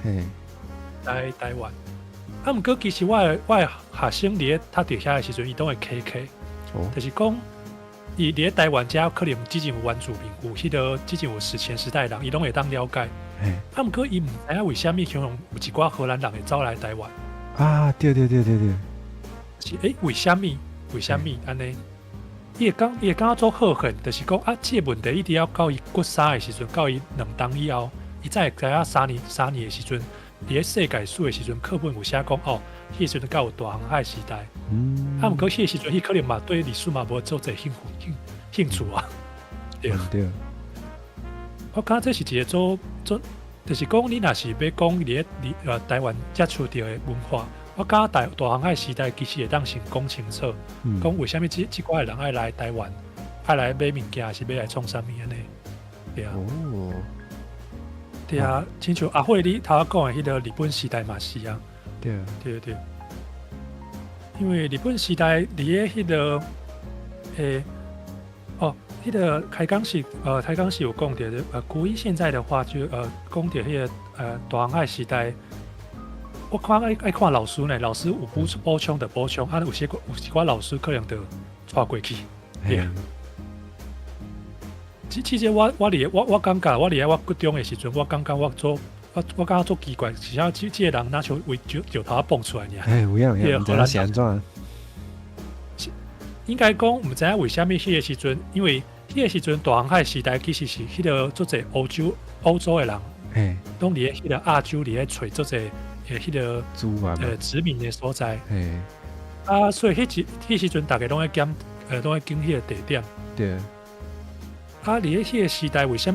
人來台灣。啊，毋過其實我的學生佇咧讀著遐的時陣，伊攏會起起，就是講伊佇咧台灣遮可能之前有原住民，有彼個之前有史前時代的人，伊攏會當了解。啊，毋過伊毋知影為啥物像有一寡荷蘭人會走來台灣。啊，對對對對對。是為啥物？為啥物按呢？伊會感覺足好恨，就是講啊，這個問題一直要到伊國三的時陣，到伊2冬以後，伊才會知影三年的時陣，佇咧世界史的時陣，課本有寫講哦，彼個時陣敢有大航海時代。啊，毋過彼個時陣，伊可能嘛對歷史嘛無足濟興趣啊。對。對。我感覺這是一個足足，就是講你若是欲講佇咧台灣接觸著的文化，我感覺大航海時代其實會當先講清楚，講為啥物這寡的人愛來台灣，愛來買物件，還是欲來創啥物按呢？對啊。對啊，親像阿慧你頭仔講的彼個日本時代嘛是啊。對對。因為日本時代佇咧彼個哦，彼個開講時有講著，國一現在的話就講著彼個大航海時代，我看愛看老師呢，老師有補充就補充，啊有一寡老師可能就帶過去，對啊。其實我感覺我佇咧我國中的時陣，我感覺我感覺足奇怪，是啥這個人若像為石頭仔蹦出來爾。欸，有影有影，毋知影是按怎。應該講毋知影為啥物彼個時陣，因為彼個時陣大航海時代其實是彼個足濟歐洲的人，攏佇咧彼個亞洲佇咧揣足濟彼個殖民的所在。啊，所以彼時陣逐家攏愛揀，攏愛揀彼個地點。啊，佇咧彼個時代，為啥物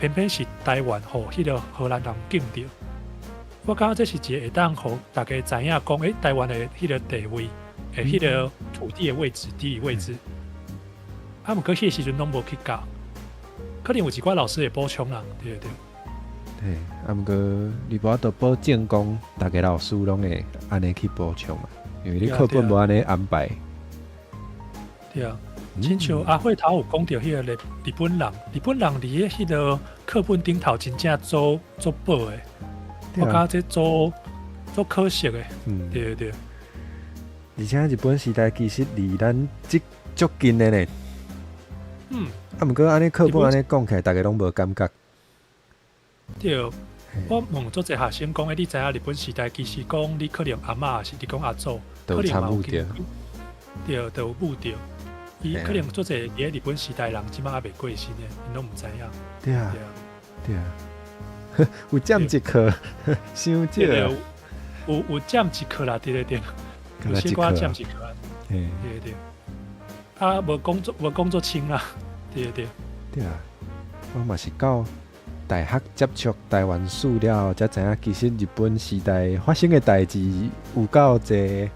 偏偏是台灣予彼個荷蘭人揀著？我感覺這是一個會當予逐家知影講，台灣的彼個地位，彼個土地的位置、地理位置。啊，毋過彼個時陣攏無去教，可能有一寡老師會補充啦，對對。對，啊，毋過你無法度保證講，逐个老師攏會按呢去補充嘛，因為你課本無按呢安排。對啊。親像阿慧頭有講著彼個日本人，日本人佇咧彼個課本頂頭真正做做薄的，我感覺這足足可惜的。對對。而且日本時代其實離咱這足近的呢。啊，毋過按呢課本按呢講起來，逐家攏無感覺。對，我問足濟學生講，你知影日本時代其實講你可能阿嬤，是你講阿祖，可能嘛有對，都有舞著。伊可能足濟佇咧日本時代人，這馬猶未過身的，𪜶攏毋知影。對啊，對啊，有佔一課，傷少。有佔一課啦，對對對，有小可佔一課。對對對。啊，無講足清啦，對對。對啊，我嘛是到大學接觸台灣史了後，才知影其實日本時代發生的代誌有夠濟。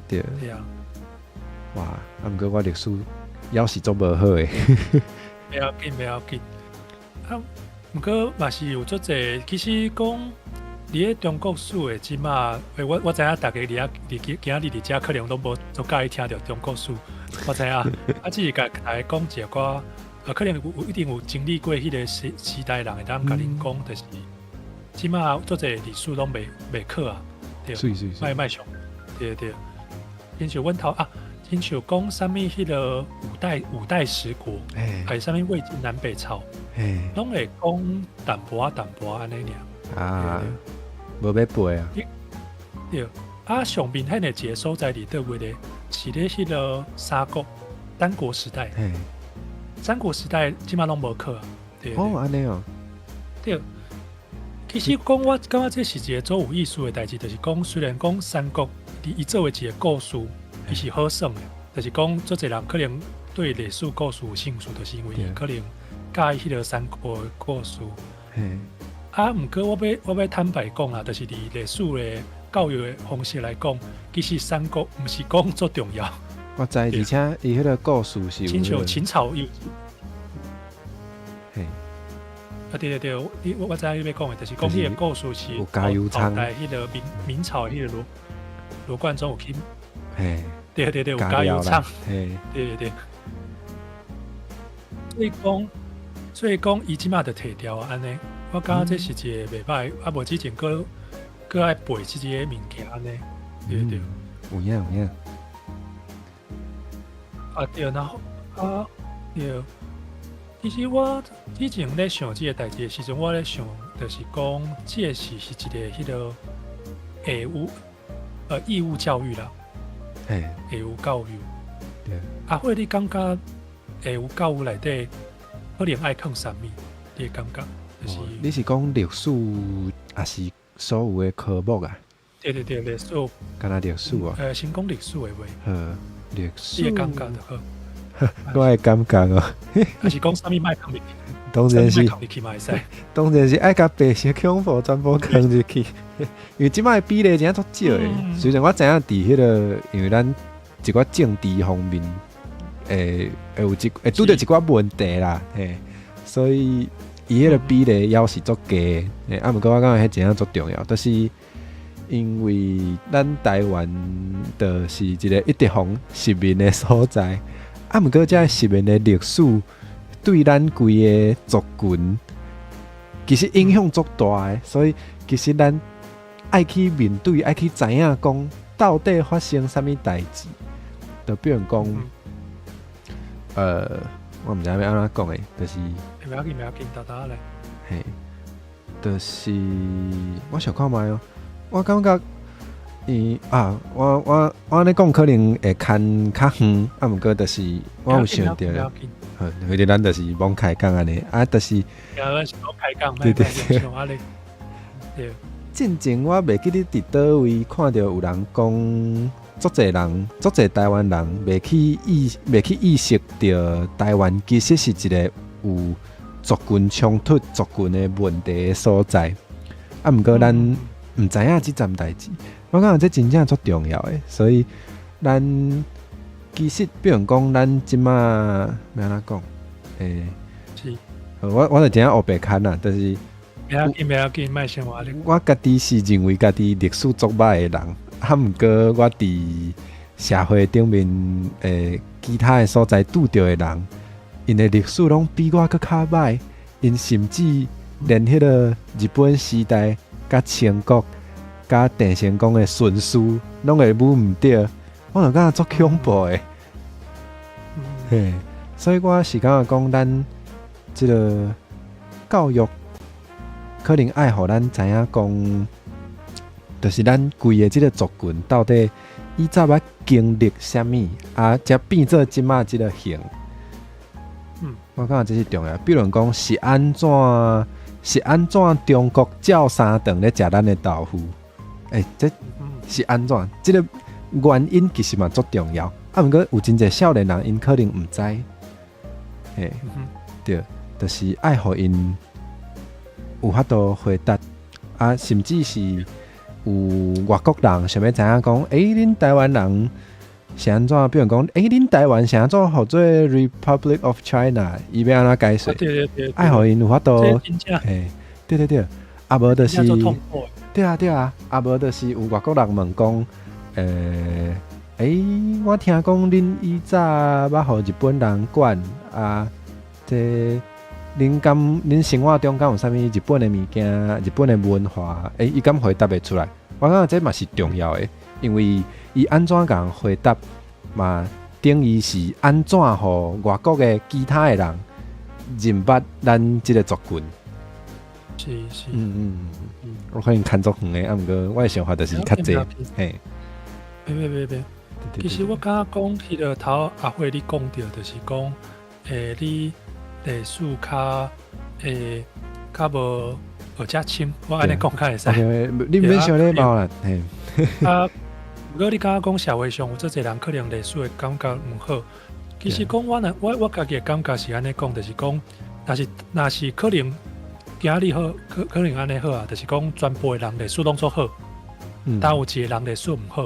對。對啊。哇！啊，毋過我歷史猶是足無好的。袂要緊，袂要緊。啊，毋過嘛是有足濟，其實講佇咧中國史的這馬，我知影逐家佇遐佇今今仔日佇遮可能攏無足佮意聽著中國史，我知影。啊，只是共大家講一寡，可能有一定有經歷過彼個時代人會當共恁講，就是這馬足濟歷史攏袂考啊，對，莫莫上，對對。親像阮頭啊，親像講啥物彼個五代十國，還是啥物魏晉南北朝，攏會講淡薄仔淡薄仔按呢爾。啊，無欲背啊。對，啊，上明顯的一個所在佇佗位咧？是咧彼個三國，三國時代。三國時代這馬攏無考啊。對。哦，按呢哦。對。其實講我感覺這是一個足有意思的代誌，就是講雖然講三國伊作為一個故事，伊是好耍的，就是講足濟人可能對歷史故事有興趣，就是因為伊可能佮意彼個三國的故事。啊，毋過我欲坦白講啊，就是佇歷史的教育的方式來講，其實三國毋是講足重要。我知，而且伊彼個故事是親像秦朝有。啊對對對，你我知影你欲講的，就是講彼個故事是加油後代彼個明朝彼個羅貫中有去，對對對，有加油廠，對對對。所以講，伊這馬就提掉啊，按呢，我感覺這是一個袂䆀，啊無之前閣閣愛背這個物件按呢，對對。有影有影。啊對，然後啊對。其實我之前咧想這個代誌的時陣，我咧想就是講，這個是一個彼個義務教育啦，義務教育。阿慧，你感覺義務教育內底可能愛囥啥物？你會感覺就是？你是講歷史，抑是所有的科目啊？對對對，歷史。敢若歷史啊？先講歷史的話。好，歷史。你會感覺就好。我會感覺哦，抑是講啥物莫囥入去？當然是，入去嘛會使。當然是愛共白色恐怖全部囥入去，因為這擺比例真正足少的。雖然我知影佇彼個，因為咱一寡政治方面，會有一會拄著一寡問題啦，嘿，所以伊彼個比例猶是足低的。啊，毋過我感覺彼真正足重要，就是因為咱台灣就是一個一直予殖民的所在。啊，毋過這殖民的歷史對咱規个族群其實影響足大的，所以其實咱愛去面對，愛去知影講到底發生啥物代誌。就比如講，我毋知影欲按怎講的，就是，袂要緊，袂要緊，沓沓仔來。嘿，就是我想看覓哦，我感覺。伊啊，我按呢講可能會牽較遠，啊，毋過就是我有想著，好，或者咱就是罔開講按呢，啊，就是，對對對，對。進前我袂記得佇佗位看著有人講，足濟人，足濟台灣人袂去意識著台灣其實是一個有族群衝突、族群的問題的所在，啊，毋過咱毋知影這層代誌。我感覺這真正足重要的，所以咱其實，比如講，咱這馬欲按怎講？我就真正烏白牽啦，就是，袂要緊，袂要緊，莫先話你。我家己是認為家己歷史足歹的人，啊，毋過我佇社會頂面，其他的所在拄著的人，𪜶的歷史攏比我閣較歹，𪜶甚至連彼個日本時代佮清國佮鄭成功的順序攏會舞毋著，我就感覺足恐怖的。嘿，所以我是感覺講，咱這個教育可能愛予咱知影講，就是咱規个這個族群到底以前捌經歷啥物，啊，才變做這馬這個形。我感覺這是重要。比如講是按怎是按怎中國照三頓咧食咱的豆腐？欸，這是按怎？這個原因其實嘛足重要。啊，毋過有真濟少年人，𪜶可能毋知。嘿，對，就是愛予𪜶有法度回答，啊，甚至是有外國人想欲知影講，欸，恁台灣人是按怎？比如講，欸，恁台灣是按怎號做 Republic of China？伊欲按怎解釋？愛予𪜶有法度，嘿，對對對，啊無就是，對啊對啊，啊無就是有外國人問講，欸，我聽講恁以早捌予日本人管啊，這恁敢恁生活中敢有啥物日本的物件、日本的文化？欸，伊敢回答會出來？我感覺這嘛是重要的，因為伊按怎共人回答嘛，等於是按怎予外國的其他的人認捌咱這個族群。我可能牽足遠的，啊，毋過我的想法就是較濟，嘿。袂袂袂袂，其實我感覺講彼個頭阿慧你講著，就是講，欸，你歷史較，欸，較無，學遮深，我按呢講較會使。 OK，你毋免傷禮貌啦，嘿。啊，毋過你敢若講社會上有足濟人可能歷史的感覺毋好，其實講我若我家己的感覺是按呢講，就是講，若是可能今仔日好，可能按呢好啊，就是講全部的人歷史攏做好，但有一個人歷史毋好，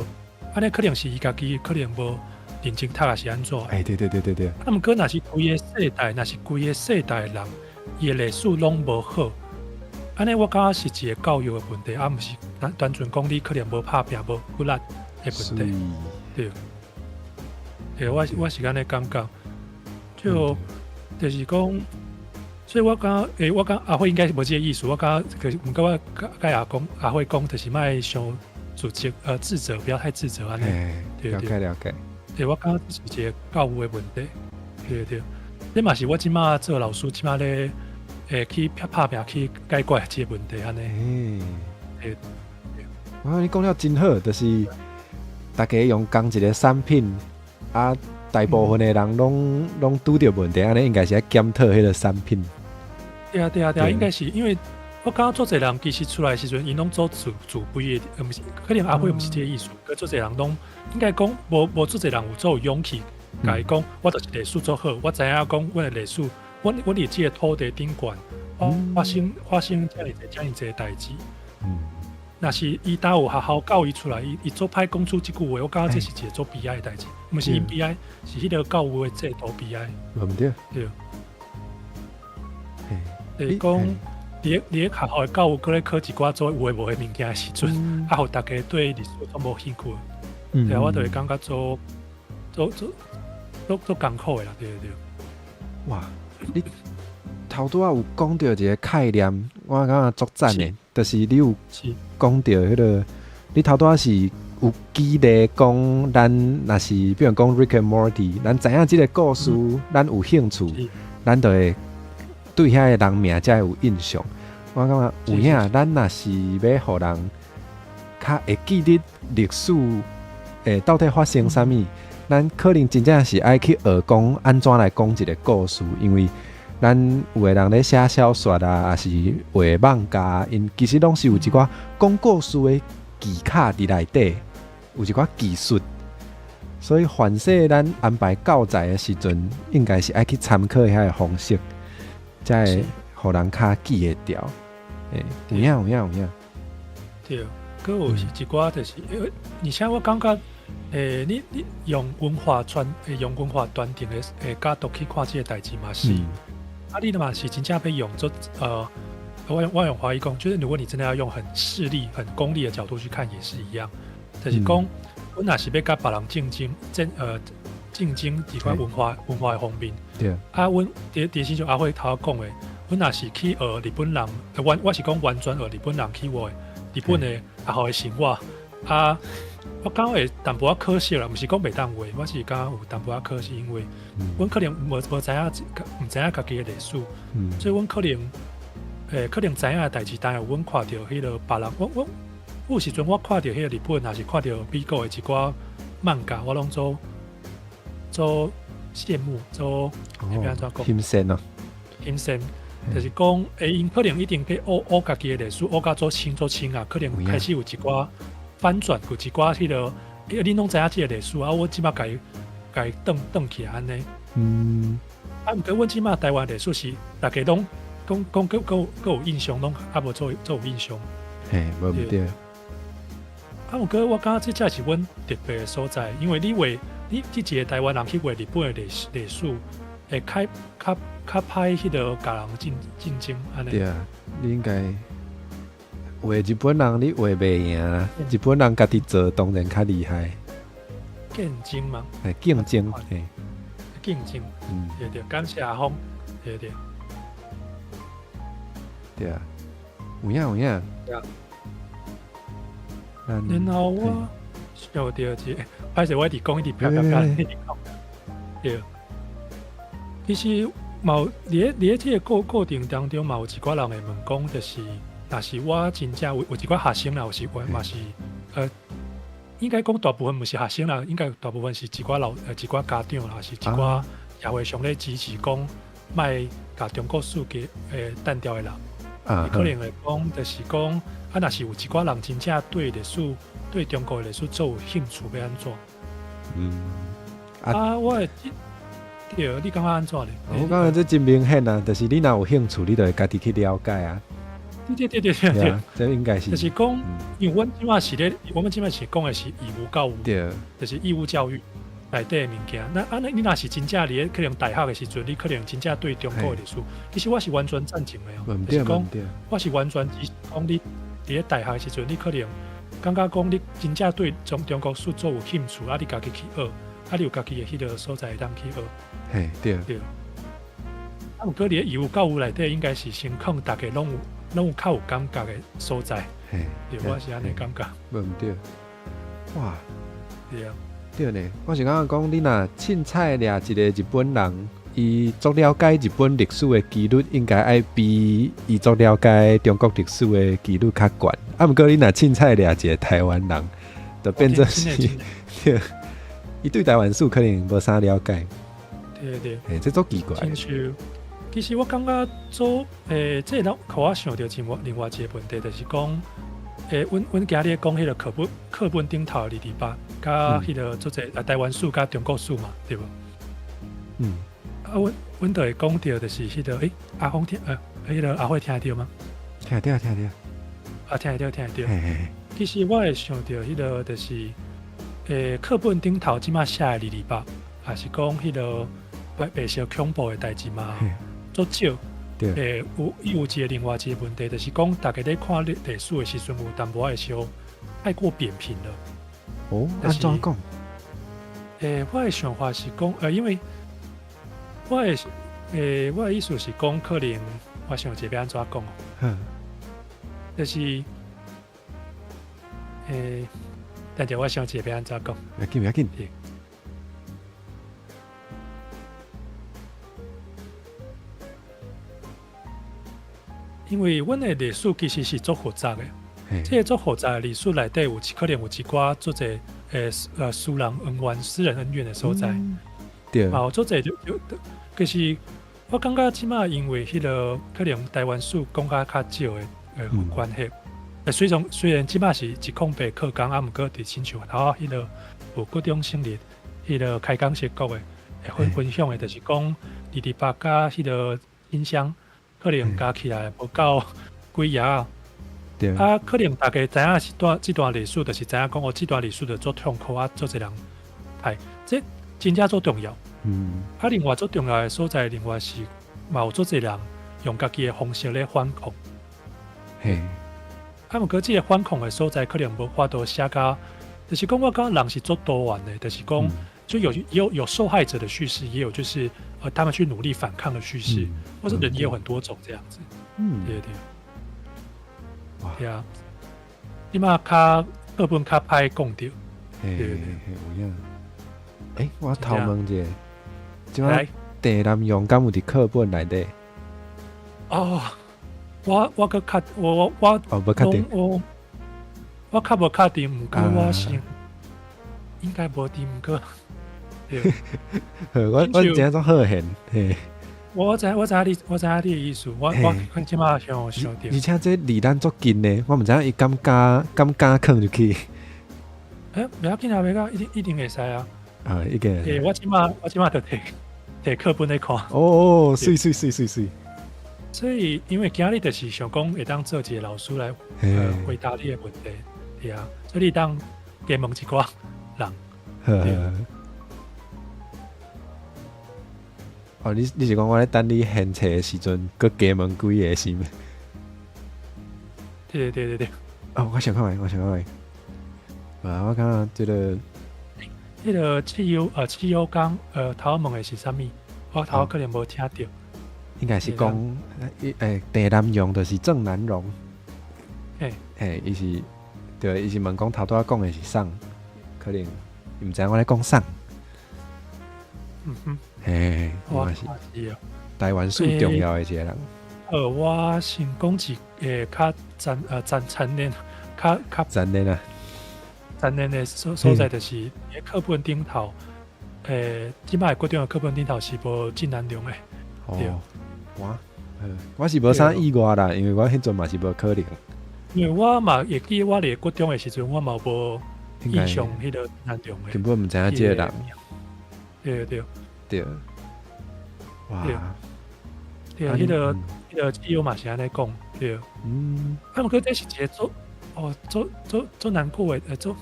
按呢可能是伊家己可能無認真讀，抑是按怎？哎，對對對對對。啊，毋過若是規個世代，若是規個世代的人，伊的歷史攏無好，按呢我感覺是一個教育的問題，啊，毋是單單純講你可能無拍拚無骨力的問題。對。對，我是按呢感覺，就是講，所以我感覺，我感覺阿輝應該是無這个意思。我感覺，可是毋過我佮阿講阿輝講，就是莫傷自責，自責，不要太自責按呢。對了解了解。對，我感覺這是一個教育的問題。對對，這嘛是我這馬做老師，這馬咧去拍拚去解決這個問題按呢。對。啊，你講了真好，就是大家用仝一个產品，啊，大部分的人攏拄著問題，按呢應該是愛檢討彼个產品。對啊對啊對啊，應該是因為我感覺足濟人其實出來時陣，𪜶攏做自卑的，毋是，可能阿輝毋是這个意思，閣足濟人攏應該講無足濟人有足有勇氣，共伊講，我就是歷史做好，我知影講阮的歷史，阮佇這个土地頂懸發生遮爾濟遮爾濟代誌。若是伊當有學校教育出來，伊足歹講出這句話，我感覺這是一个足悲哀的代誌，毋是𪜶悲哀，是彼个教育的制度悲哀。無毋對。對。就是講，佇咧學校的教育，閣咧考一寡做有的無的物件的時陣，啊，予大家對歷史都無興趣。對啊，我就會感覺做做做做做艱苦的啦，對對。哇，你頭拄仔有講著一个概念，我感覺足讚的，就是你有講著彼个，你頭拄仔是有舉例講，咱若是比如講 Rick and Morty，咱知影這个故事，咱有興趣，咱就會對遐个人名才會有印象。我感覺有影，咱若是欲予人較會記得歷史，到底發生啥物，咱可能真正是愛去學講按怎來講一个故事，因為咱有的人咧寫小說啊，抑是畫漫畫，𪜶其實攏是有一寡講故事的技巧佇內底，有一寡技術。所以凡勢咱安排教材的時陣，應該是愛去參考遐个方式，才會予人較記會牢。有影有影有影。對，閣有是一寡就是，而且我感覺，你用文化傳承的角度去看這个代誌嘛是，啊，你嘛是真正欲用做，我用華語講，就是如果你真的要用很勢利、很功利的角度去看，也是一樣。就是講，阮若是欲佮別人競爭佇塊文化的方面。啊，阮佇時陣阿輝頭講的，阮若是去學日本人，我是講完全學日本人去畫日本的學校的生活。啊，我感覺會淡薄仔可惜啦，毋是講袂當畫，我是感覺有淡薄仔可惜，因為阮可能無知影家己的歷史，所以阮可能知影的代誌，但是阮看著彼个別人，我有時陣我看著彼个日本，抑是看著美國的一寡漫畫，我攏做羨慕，做欲按怎講？欣羨哦。欣羨，就是講，𪜶可能一定去學學家己的歷史，學甲做深做深啊，可能開始有一寡反轉，有一寡彼个，恁攏知影這个歷史啊，我這馬共伊共伊轉起來按呢。啊，毋過阮這馬台灣歷史是，逐家攏講講閣有印象，攏猶無做有印象。嘿，無毋對。啊，毋過我感覺這才是阮特別的所在，因為你畫你這一個台灣人去畫日本的歷史，會較歹彼个共人競爭按呢。對啊，你應該畫日本人，你畫袂贏啦。日本人家己做當然較厲害。競爭嘛。嘿，競爭，嘿。競爭，對對，感謝阿峰，對對。對啊，有影有影。對啊。然後我想著一個，歹勢我一直講，一直啪啪啪，一直講。對。其實嘛有佇咧這个過程當中，嘛有一寡人會問講，就是若是我真正有一寡學生啦，有時我嘛是，應該講大部分毋是學生啦，應該大部分是一寡家長啦，是一寡社會上咧支持講，莫共中國世界單調的人。伊可能會講，就是講，啊，若是有一寡人真正對歷史、對中國的歷史足有興趣，欲按怎？啊，我會對，你感覺按怎咧？我感覺這真明顯啊，就是你若有興趣，你就會家己去了解啊。對對對對對，這應該是。就是講，因為阮這馬是咧，我們這馬是講的是義務教育，就是義務教育內底的物件。那啊，你若是真正佇咧可能大學的時陣，你可能真正對中國的歷史，其實我是完全贊成的哦。就是講，我是完全支持講你佇咧大學的時陣，你可能感覺講你真正對中國史足有興趣，啊，你家己去學，啊，你有家己的彼個所在會當去學。嘿，對。對。啊，毋過佇咧義務教育內底，應該是先囥逐家攏有較有感覺的所在。嘿，對，我是按呢感覺。無毋對。哇。對啊。對呢，我是感覺講，你若凊彩掠一個日本人，伊足了解日本歷史的幾率，應該愛比伊足了解中國歷史的幾率較懸。啊，毋過你若凊彩掠一個台灣人，就變做是，對，伊對台灣史可能無啥了解。對對。欸，這足奇怪。其實我感覺做這個予我想著另外一個問題，就是講，阮今日講彼個課本頂頭的228，佮彼個足濟啊台灣史佮中國史嘛，對無？嗯。啊，阮就會講著就是彼個，欸，阿峰聽，彼個阿慧聽得著嗎？聽得著，聽得著。啊，聽得著，聽得著。其實我會想著彼個就是，課本頂頭這馬寫的228，也是講彼個白色恐怖的代誌嘛。足少，有伊有一個另外一個問題，就是講逐家咧看歷史的時陣，有淡薄仔會傷太過扁平了。哦，按怎講？我的想法是講，因為我的意思是講，可能我想一下欲按怎講哦。就是，等下我想一下欲按怎講。袂緊，袂緊。因為阮的歷史其實是足複雜的，這個足複雜的歷史內底有可能有一寡足濟私人恩怨、私人恩怨的所在。對。嘛有足濟就其實我感覺這馬因為彼個可能台灣史講較較少的關係，雖然這馬是108課綱，啊，毋過佇親像頭仔彼個有國中生日彼個開講時講的，會分享的，就是講228佮彼個音箱。可能加起來無夠幾頁啊，啊，可能大家知影是段這段歷史，就是知影講哦，這段歷史就足痛苦啊，足濟人害，這真正足重要。啊，另外足重要的所在，另外是嘛有足濟人用家己的方式咧反抗。啊，毋過這個反抗的所在，可能無法度寫甲，就是講我感覺人是足多元的，就是講就有受害者的敘事，也有就是他們去努力反抗的敘事，或者人也有很多種這樣子。對對。對啊。你嘛較課本較歹講著。嘿嘿嘿，有影。欸，我偷問一下，這馬鄭南榕敢有佇課本內底？哦，我閣較我哦，無確定。我較無確定，毋過我想應該無佇，毋過。我真正足好現，嘿。我知影你的意思，我這馬想想著。而且這離咱足近的，我毋知影伊敢敢囥入去。欸，袂要緊啊，袂要緊，一定會使啊。啊，一定。欸，我這馬就提課本咧看。哦哦，媠媠媠媠媠。所以，因為今日就是想講會當做一個老師來回答你的問題，對啊，所以你當加問一寡人。對。哦，你是講我咧等你現冊的時陣，閣加問幾個是毋？對對對對。哦，我想看覓，我想看覓。啊，我感覺這個，彼個汽油缸，頭問的是啥物？我頭可能無聽著。應該是講，鄭南榕就是鄭南榕。嘿，伊是，對，伊是問講頭拄仔講的是啥？可能伊毋知影我咧講啥。嘿，我是台灣史重要的一個人。我先講一個較殘忍，較殘忍啊！殘忍的所在就是，課本頂頭，這擺國中的課本頂頭是無鄭南榕的。哦，哇，我是無啥意外啦，因為我彼陣嘛是無可能。因為我嘛會記我佇國中的時陣，我嘛無印象彼個難中的。根本毋知影這個人。對對。對。哇。對啊，彼個資料嘛是按呢講，對。啊，毋過這是一個足哦，足足足難過的，足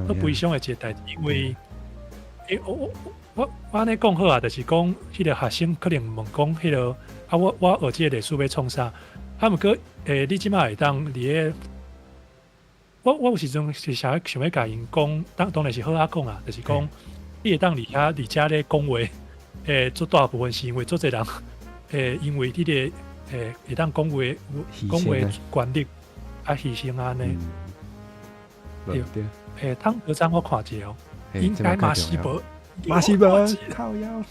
足悲傷的一個代誌，因為，我按呢講好啊，就是講彼個學生可能問講彼個啊，我學這個歷史欲創啥？啊，毋過你這擺會當佇咧，我有時陣是想欲共𪜶講，當然是好仔講啊，就是講你會當佇遐佇遮咧講話，足大部分是因為足濟人，因為這個會當講話講話權力啊犧牲按呢。對。湯德章我看一下哦，應該嘛是無，嘛是無，靠腰。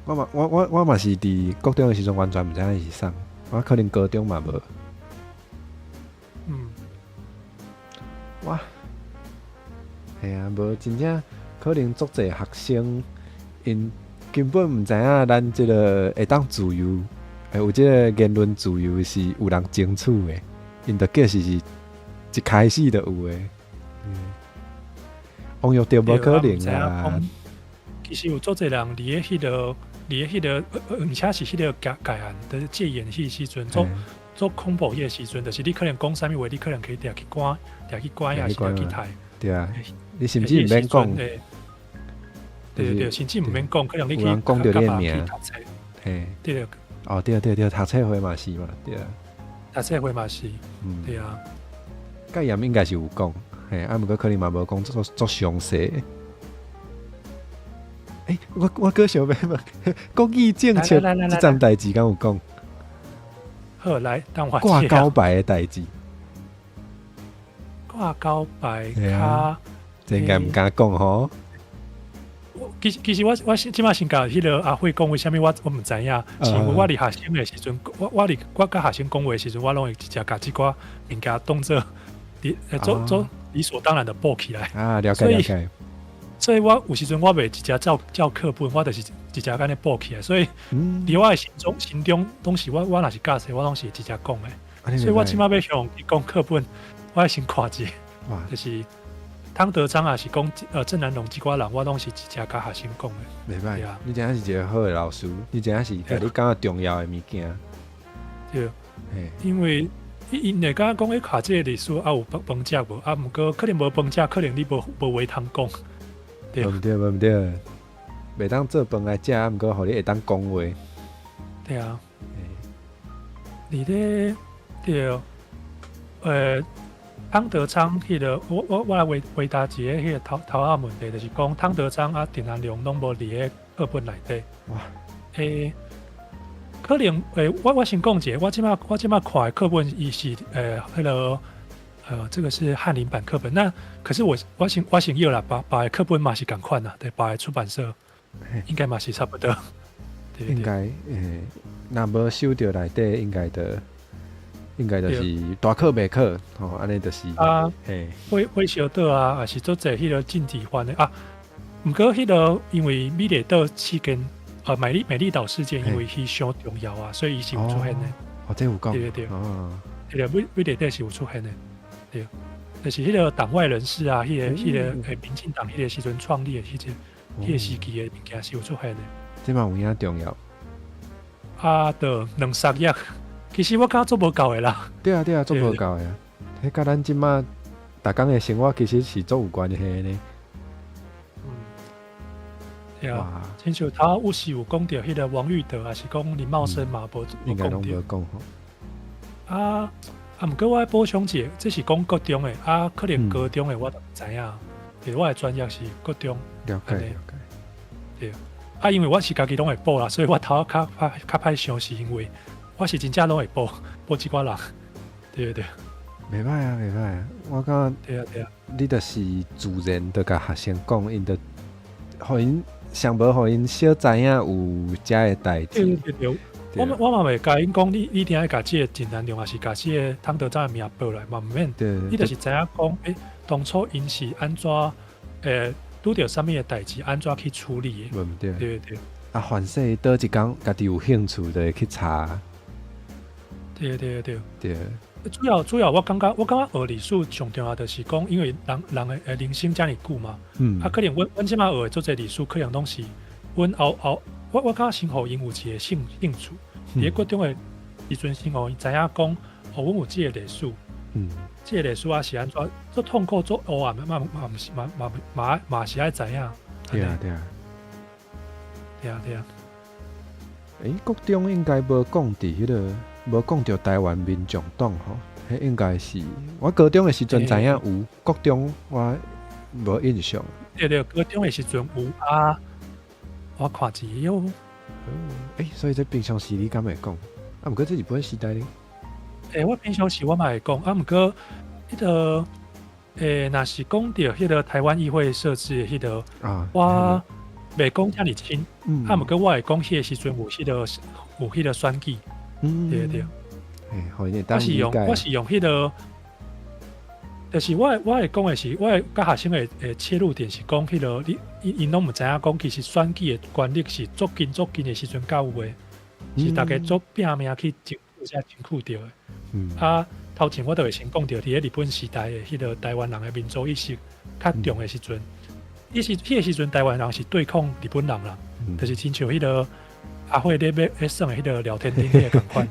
我嘛我我我嘛是佇國中的時陣完全毋知影伊是啥，我可能高中嘛無。哇，嘿啊，無真正可能足濟學生，𪜶根本毋知影咱這個會當自由，有這個言論自由是有人爭取的，𪜶就計是一開始就有的。王玉著無可能啊。其實有足濟人佇咧彼個，佇咧彼個，而且是彼個戒嚴，就是戒嚴彼時陣，足足恐怖彼個時陣，就是你可能講啥物話，你可能可以掠去關，掠去關，抑是掠去刣。對啊，你甚至毋免講。對對對，甚至毋免講，可能你去講著你的名。嘿。對。哦，對對對，讀冊會嘛是嘛，對啊。讀冊會嘛是，對啊。戒嚴應該是有講，嘿，啊，毋過可能嘛無講足足詳細。我閣想欲問，國語政策這樁代誌敢有講？好，來，等我掛高牌的代誌。掛高牌較，這應該毋敢講吼。其實我這擺先共彼個阿慧講，為啥物我毋知影？是因為我佇學生的時陣，我佮學生講話的時陣，我攏會直接共這寡物件當做，做做理所當然的報起來。啊，了解了解。所以我有時陣我袂直接照照課本，我就是直接按呢報起來。所以佇我的心中，攏是我若是教冊，我攏是直接講的。所以我這擺欲向伊講課本，我愛先看者，就是湯德章也是講鄭南榕這寡人，我攏是直接共學生講的。袂䆀，你真正是一個好的老師，你真正是共你講重要的物件。對，因為𪜶會感覺講，欸，學這個歷史啊有飯食無？啊，毋過可能無飯食，可能你無話通講。無毋對，無毋對，袂當做飯來食，啊，毋過予你會當講話。對啊。佇咧對，湯德昌彼個，我來回答一个彼個頭頭仔問題，就是講湯德昌啊、鄭南榕攏無佇咧課本內底。哇！可能我先講一下，我這擺看的課本，伊是彼個這個是翰林版課本。那可是我先要啦，別的課本嘛是仝款啦，對，別的出版社應該嘛是差不多。應該若無收著內底，應該就是大考袂考吼，按呢就是啊，嘿，火燒島啊，也是足濟彼個政治犯的啊。毋過彼個因為美麗島事件，啊，美麗島事件，因為彼傷重要啊，所以伊是有出現的。哦，這有講。對對對。對美麗島是有出現的，對，就是彼個黨外人士啊，彼個民進黨彼個時陣創立的彼個時期的物件是有出現的。這嘛有影重要。啊，著兩三頁，其實我感覺足無夠的啦。對啊對啊，足無夠的。彼佮咱這馬逐工的生活其實是足有關係的呢。對啊，親像頭有時有講著彼個王玉德，抑是講林茂生嘛，無應該攏無講吼。啊，毋過我愛補充一下，這是講國中的，啊，可能高中的我就毋知影。對，我的專業是國中。了解了解。對，啊，因為我是家己攏會報啦，所以我頭較歹想，是因為我是真正攏會報報這寡人。對對。袂䆀啊，袂䆀啊，我感覺。對啊對啊。你就是自然就共學生講，𪜶就予𪜶上無予𪜶小知影有遮的代誌。對對對，我嘛袂共𪜶講，你一定愛共這個鄭南榕，抑是共這個湯德章的名報來，嘛毋免。你就是知影講，當初𪜶是按怎，拄著啥物的代誌，按怎去處理的。無毋對。對對。啊，凡勢佗一工家己有興趣，就會去查。對對對。對。主要我感覺學歷史上重要就是講，因為人人的人生遮爾久嘛，啊，可能阮這擺學的足濟歷史，可能攏是阮後後，我感覺先予𪜶有一個興趣，佇咧國中的時陣先予𪜶知影講，哦，阮有這個歷史，這個歷史啊是按怎，足痛苦、足黑暗的，嘛嘛毋是嘛嘛嘛嘛是愛知影。對啊對啊。對啊對啊。欸，國中應該無講佇彼個，無講著台灣民眾黨吼，彼應該是我高中的時陣知影有，國中我無印象。對對，高中的時陣有啊，我看一下。欸，所以這平常時你敢會講？啊，毋過這日本時代呢？欸，我平常時我嘛會講，啊，毋過彼個，欸，若是講著彼個台灣議會設置的彼個，我袂講遮爾深，啊，毋過我會講彼個時陣有彼個選舉，對對。欸，我是用彼個，就是我會講的是，我會佮學生的切入點是講彼個，你𪜶攏毋知影講，其實選舉的權力是足近足近的時陣才有的，是逐家足拼命去爭取才爭取著的。啊，頭前我就會先講著，佇咧日本時代的彼個台灣人的民族意識較重的時陣，彼個時陣台灣人是對抗日本人啦，就是親像彼個阿慧咧欲咧耍的彼個廖添丁彼個仝款。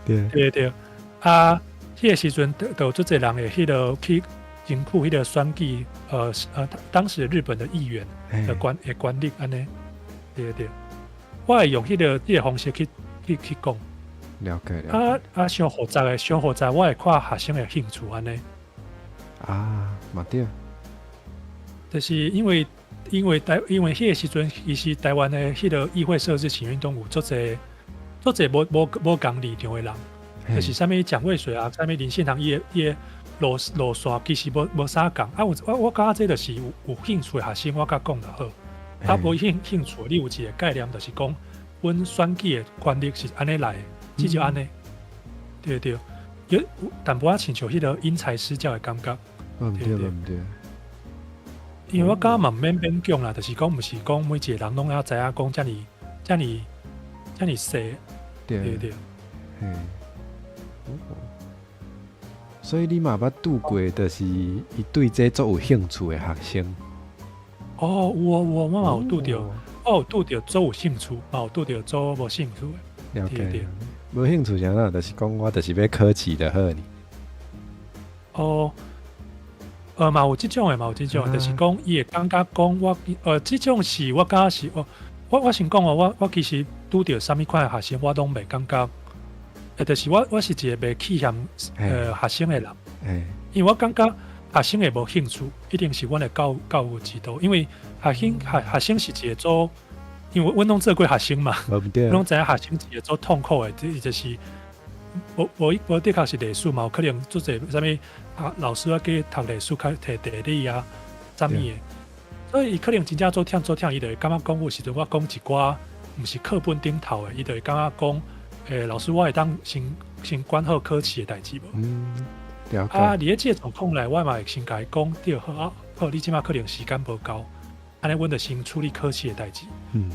對對對，啊，彼個時陣就有足濟人會彼個去爭取彼個選舉，當時日本的議員的權力按呢，對對，我會用彼個方式去講。了解了解。啊啊，傷複雜的，傷複雜，我會看學生的興趣按呢。啊，嘛對。就是因為彼個時陣，其實台灣的彼個議會設置請願運動有足濟足濟無無無仝立場的人，就是啥物蔣渭水啊，啥物林獻堂，伊的路線其實無啥仝。啊，有我感覺這就是有興趣的學生，我佮講就好。啊，無興趣，你有一個概念，就是講，阮選舉的權力是按呢來的，至少按呢。對對，有淡薄仔親像彼個因材施教的感覺。毋對毋對。因為我感覺嘛毋免勉強啦，就是講毋是講每一個人攏愛知影講遮爾遮爾遮爾細。對對。嘿。所以你嘛捌拄過，就是伊對這足有興趣的學生。哦，有哦有哦，我嘛有拄著，我有拄著足有興趣，嘛有拄著足無興趣的。了解。無興趣啥啦？就是講我就是欲考試就好呢。哦，嘛有這種的，嘛有這種的，就是講伊會感覺講我，這種是我感覺是，我先講哦，我其實拄著啥物款的學生，我攏袂感覺，就是我是一個袂去嫌學生的人，因為我感覺學生會無興趣，一定是阮的教育制度，因為學生是一個做，因為阮攏做過學生嘛，攏知影學生一個足痛苦的，這就是無無無的確是歷史嘛，有可能足濟啥物啊，老師啊去讀歷史較提地理啊，啥物的，所以伊可能真正足忝足忝，伊就會感覺講有時陣我講一寡毋是課本頂頭的，伊就會感覺講，欸，老師我會當先管好考試的代誌無？嗯，了解。啊，佇咧這個狀況內，我嘛會先共伊講，對，好啊，好，你這擺可能時間無夠，按呢阮就先處理考試的代誌。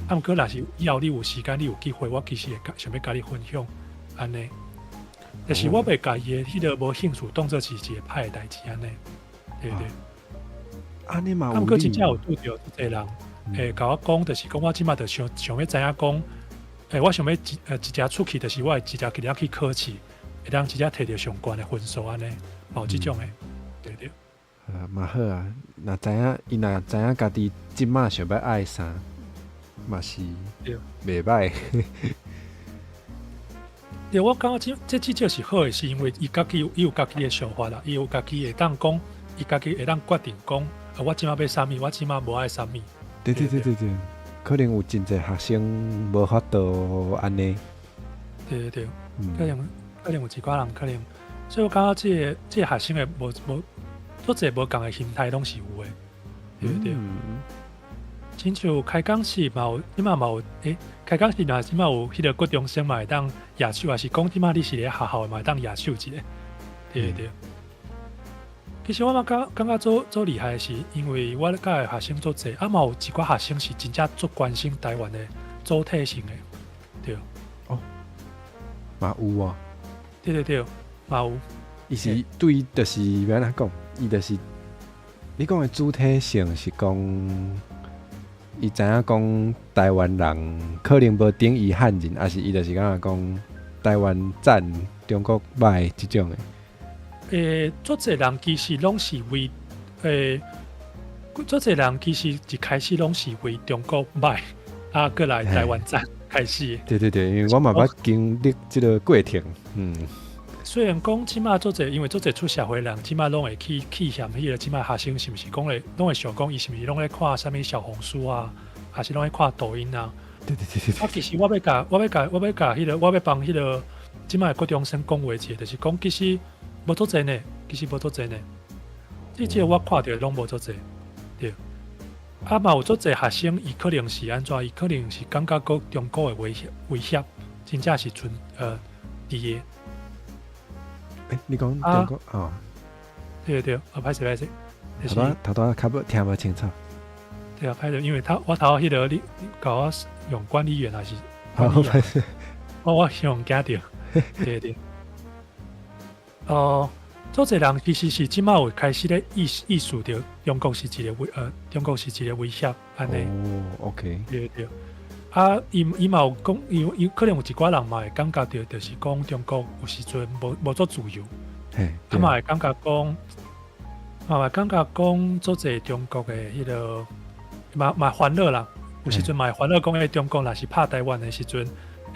啊，毋過若是以後你有時間，你有機會，我其實會想欲共你分享，按呢。但是我袂共伊的彼個無興趣當做是一個歹的代誌，按呢，對對。按呢嘛啊，毋過真正有拄著足濟人會共我講，就是講我這擺就想想欲知影講，欸，我想欲一直出去，就是我會直接去了去考試，會當直接摕著上懸的分數按呢，嘛有這種的，對對。啊，嘛好啊，若知影伊若知影家己這擺想欲愛啥，嘛是袂歹。對，我感覺這至少是好的，是因為伊家己伊有家己的想法啦，伊有家己會當講，伊家己會當決定講，啊，我這擺欲啥物，我這擺無愛啥物。對對對對對，可能有真濟學生無法度按呢。對對對，可能有一寡人可能，所以我感覺這個學生的無無，足濟無仝的心態攏是有的。對對。親像開講時嘛有，這擺嘛有，欸，開講時若這擺有彼個國中生嘛會當舉手，還是講這擺你是咧學校的嘛會當舉手一下。對對。其實我嘛感覺足厲害的是，因為我佮的學生足濟，啊嘛有一寡學生是真正足關心台灣的主體性的，對。哦，嘛有啊。對對對，嘛有。伊是對，就是欲按怎講？伊就是你講的主體性是講，伊知影講台灣人可能無等於漢人，抑是伊就是感覺講台灣讚，中國䆀這種的。足濟人其實攏是為足濟人其實一開始攏是為中國䆀，啊，閣來台灣讚開始。對對對，因為我嘛捌經歷這個過程，。雖然講這馬足濟，因為足濟出社會人，這馬攏會去嫌彼個這馬學生是毋是講咧，攏會想講伊是毋是攏咧看啥物小紅書啊，還是攏咧看抖音啊？啊，其實我欲共彼個，我欲幫彼個這馬的國中生講話一下，就是講其實無足濟呢，其實無足濟呢。這個我看著攏無足濟，對。啊嘛有足濟學生，伊可能是按怎？伊可能是感覺講中國的威脅，真正是存佇的。欸，你講中國哦？對對，啊，歹勢歹勢，頭拄頭拄較無聽無清楚。對啊，歹勢，因為他我頭彼個你共我用管理員還是？好，歹勢。我想驚著，對對。哦，足濟人其實是這馬有開始咧意識著中國是一個威脅，按呢。哦，OK。對對。啊，伊嘛有講，伊可能有一寡人嘛會感覺著，就是講中國有時陣無足自由。啊嘛會感覺講，嘛會感覺講，足濟中國的彼個嘛煩惱啦。有時陣嘛會煩惱講，中國若是拍台灣的時陣，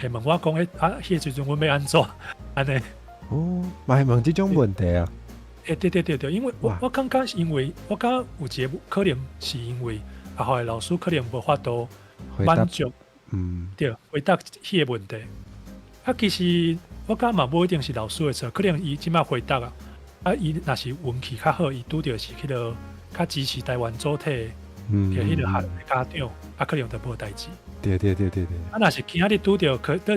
會問我講，啊，彼個時陣阮欲按怎？按呢。哦，嘛會問這種問題啊？欸，對對對對，因為我感覺是因為我感覺有一個可能是因為學校的老師可能無法度滿足。對，回答彼個問題。啊，其實我感覺嘛無一定是老師的錯，可能伊這馬回答啊，啊，伊若是運氣較好，伊拄著是彼個較支持台灣主體的彼個學家長，啊，可能就無代誌。啊，若是今仔日拄著可能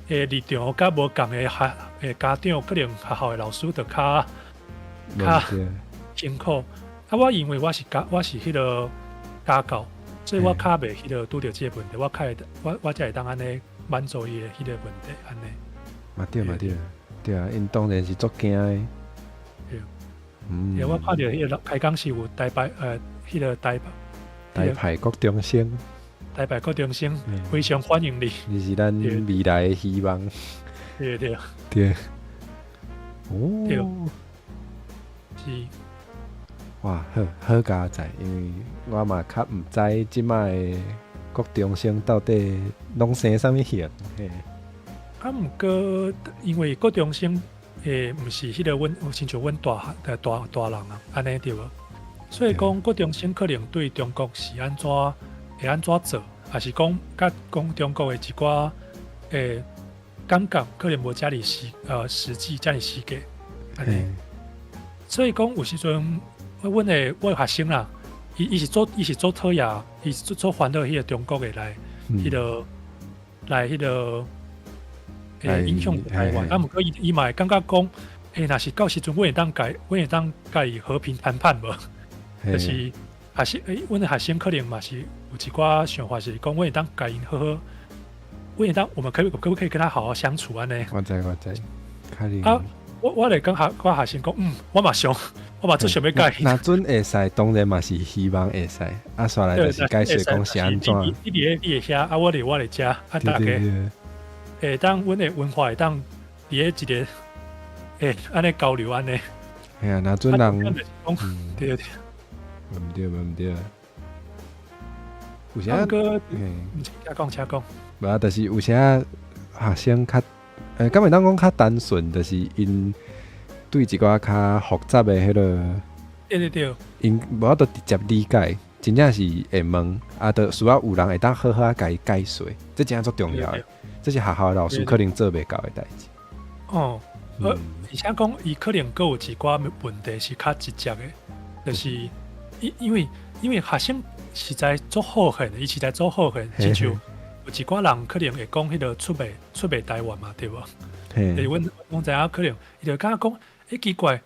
立場佮無仝的學的家長，可能學校的老師就較辛苦。啊，我因為我是彼個家教，所以我較袂彼個拄著這個問題，我較會我才會當按呢滿足伊的彼個問題，按呢。嘛對嘛對，對啊，𪜶當然是足驚的。對。對，我看著彼個開講是有台北彼個台台派國中生。台北國中生非常歡迎你。你是咱未來的希望。對對。對。哦。對。是。哇，好好佳哉，因為我嘛較毋知這馬的國中生到底攏生啥物型。嘿。啊，毋過因為國中生毋是彼個阮，親像阮大大大人啊，按呢對無？所以講國中生可能對中國是按怎會按怎做，抑是講佮講中國的一寡感覺可能無遮爾實際遮爾實際，按呢。所以講有時陣，阮的我的學生啦，伊是足討厭，伊是足煩惱彼個中國的來，彼個來彼個影響台灣。啊，毋過伊嘛會感覺講，若是到時陣，阮會當共伊和平談判無？就是，還是阮的學生可能嘛是有一寡想法，是講阮會當共𪜶好好，阮會當我們可不可以跟他好好相處按呢？我知我知，啊，我來講學我學生講，我嘛想，我嘛足想欲共伊。若準會使，當然嘛是希望會使。啊，煞來就是解釋講是按怎。你佇咧遐，啊，我佇遮，啊，大家會當阮的文化會當佇咧一個按呢交流按呢。嘿啊，若準人，對對。毋對，毋對。有啥閣？請講，請講。無啊，就是有啥學生較，敢會當講較單純，就是𪜶對一寡較複雜的彼個，𪜶無法度直接理解，真正是會問，啊，就需要有人會當好好仔共伊解說，這真正足重要的，這是學校的老師可能做袂到的代誌。哦，而且講伊可能閣有一寡問題是較直接的，就是因為學生實在足好騙的，伊實在足好騙，親像有一寡人可能會講彼個出賣台灣嘛，對無？就是阮知影可能伊就感覺講，欸，奇怪，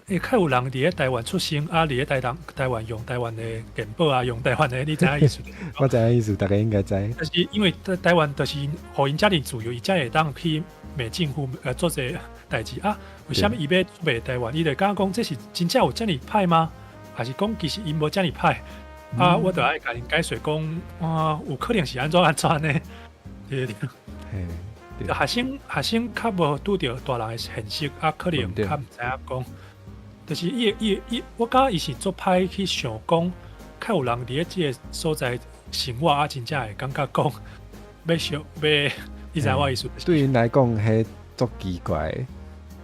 會較有人佇咧台灣出生，啊，佇咧台灣台灣用台灣的健保啊，用台灣的，你知影意思？我知影意思，大家應該知。但是因為台台灣就是予𪜶遮爾自由，伊才會當去罵政府做這代誌啊。為啥物伊欲罵台灣？伊就感覺講這是真正有遮爾歹嗎？還是講其實𪜶無遮爾歹？啊，我就愛共𪜶解說講，啊，有可能是按怎按怎呢？對對對。學生學生較無拄著大人的現實，啊，可能較毋知影講。就是伊伊伊，我感覺伊是足歹去想講，較有人佇咧這個所在生活啊，真正會感覺講欲想欲，你知影我意思？對𪜶來講，彼足奇怪。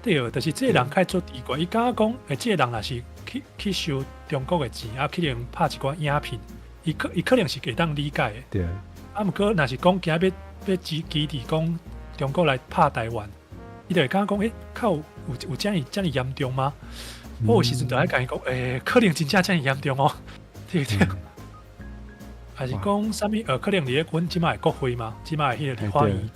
對，就是這個人較足奇怪，伊感覺講，欸，這個人若是去去收中國的錢，啊，去予拍一寡影片，伊可能是會當理解的。啊，毋過若是講今欲欲支支持講中國來拍台灣，伊就會感覺講，欸，較有有有遮爾遮爾嚴重嗎？我有時陣就愛共伊講，欸，可能真正遮爾嚴重哦，對對。還是講啥物？可能佇咧阮這擺的國會嘛，這擺的彼個立法院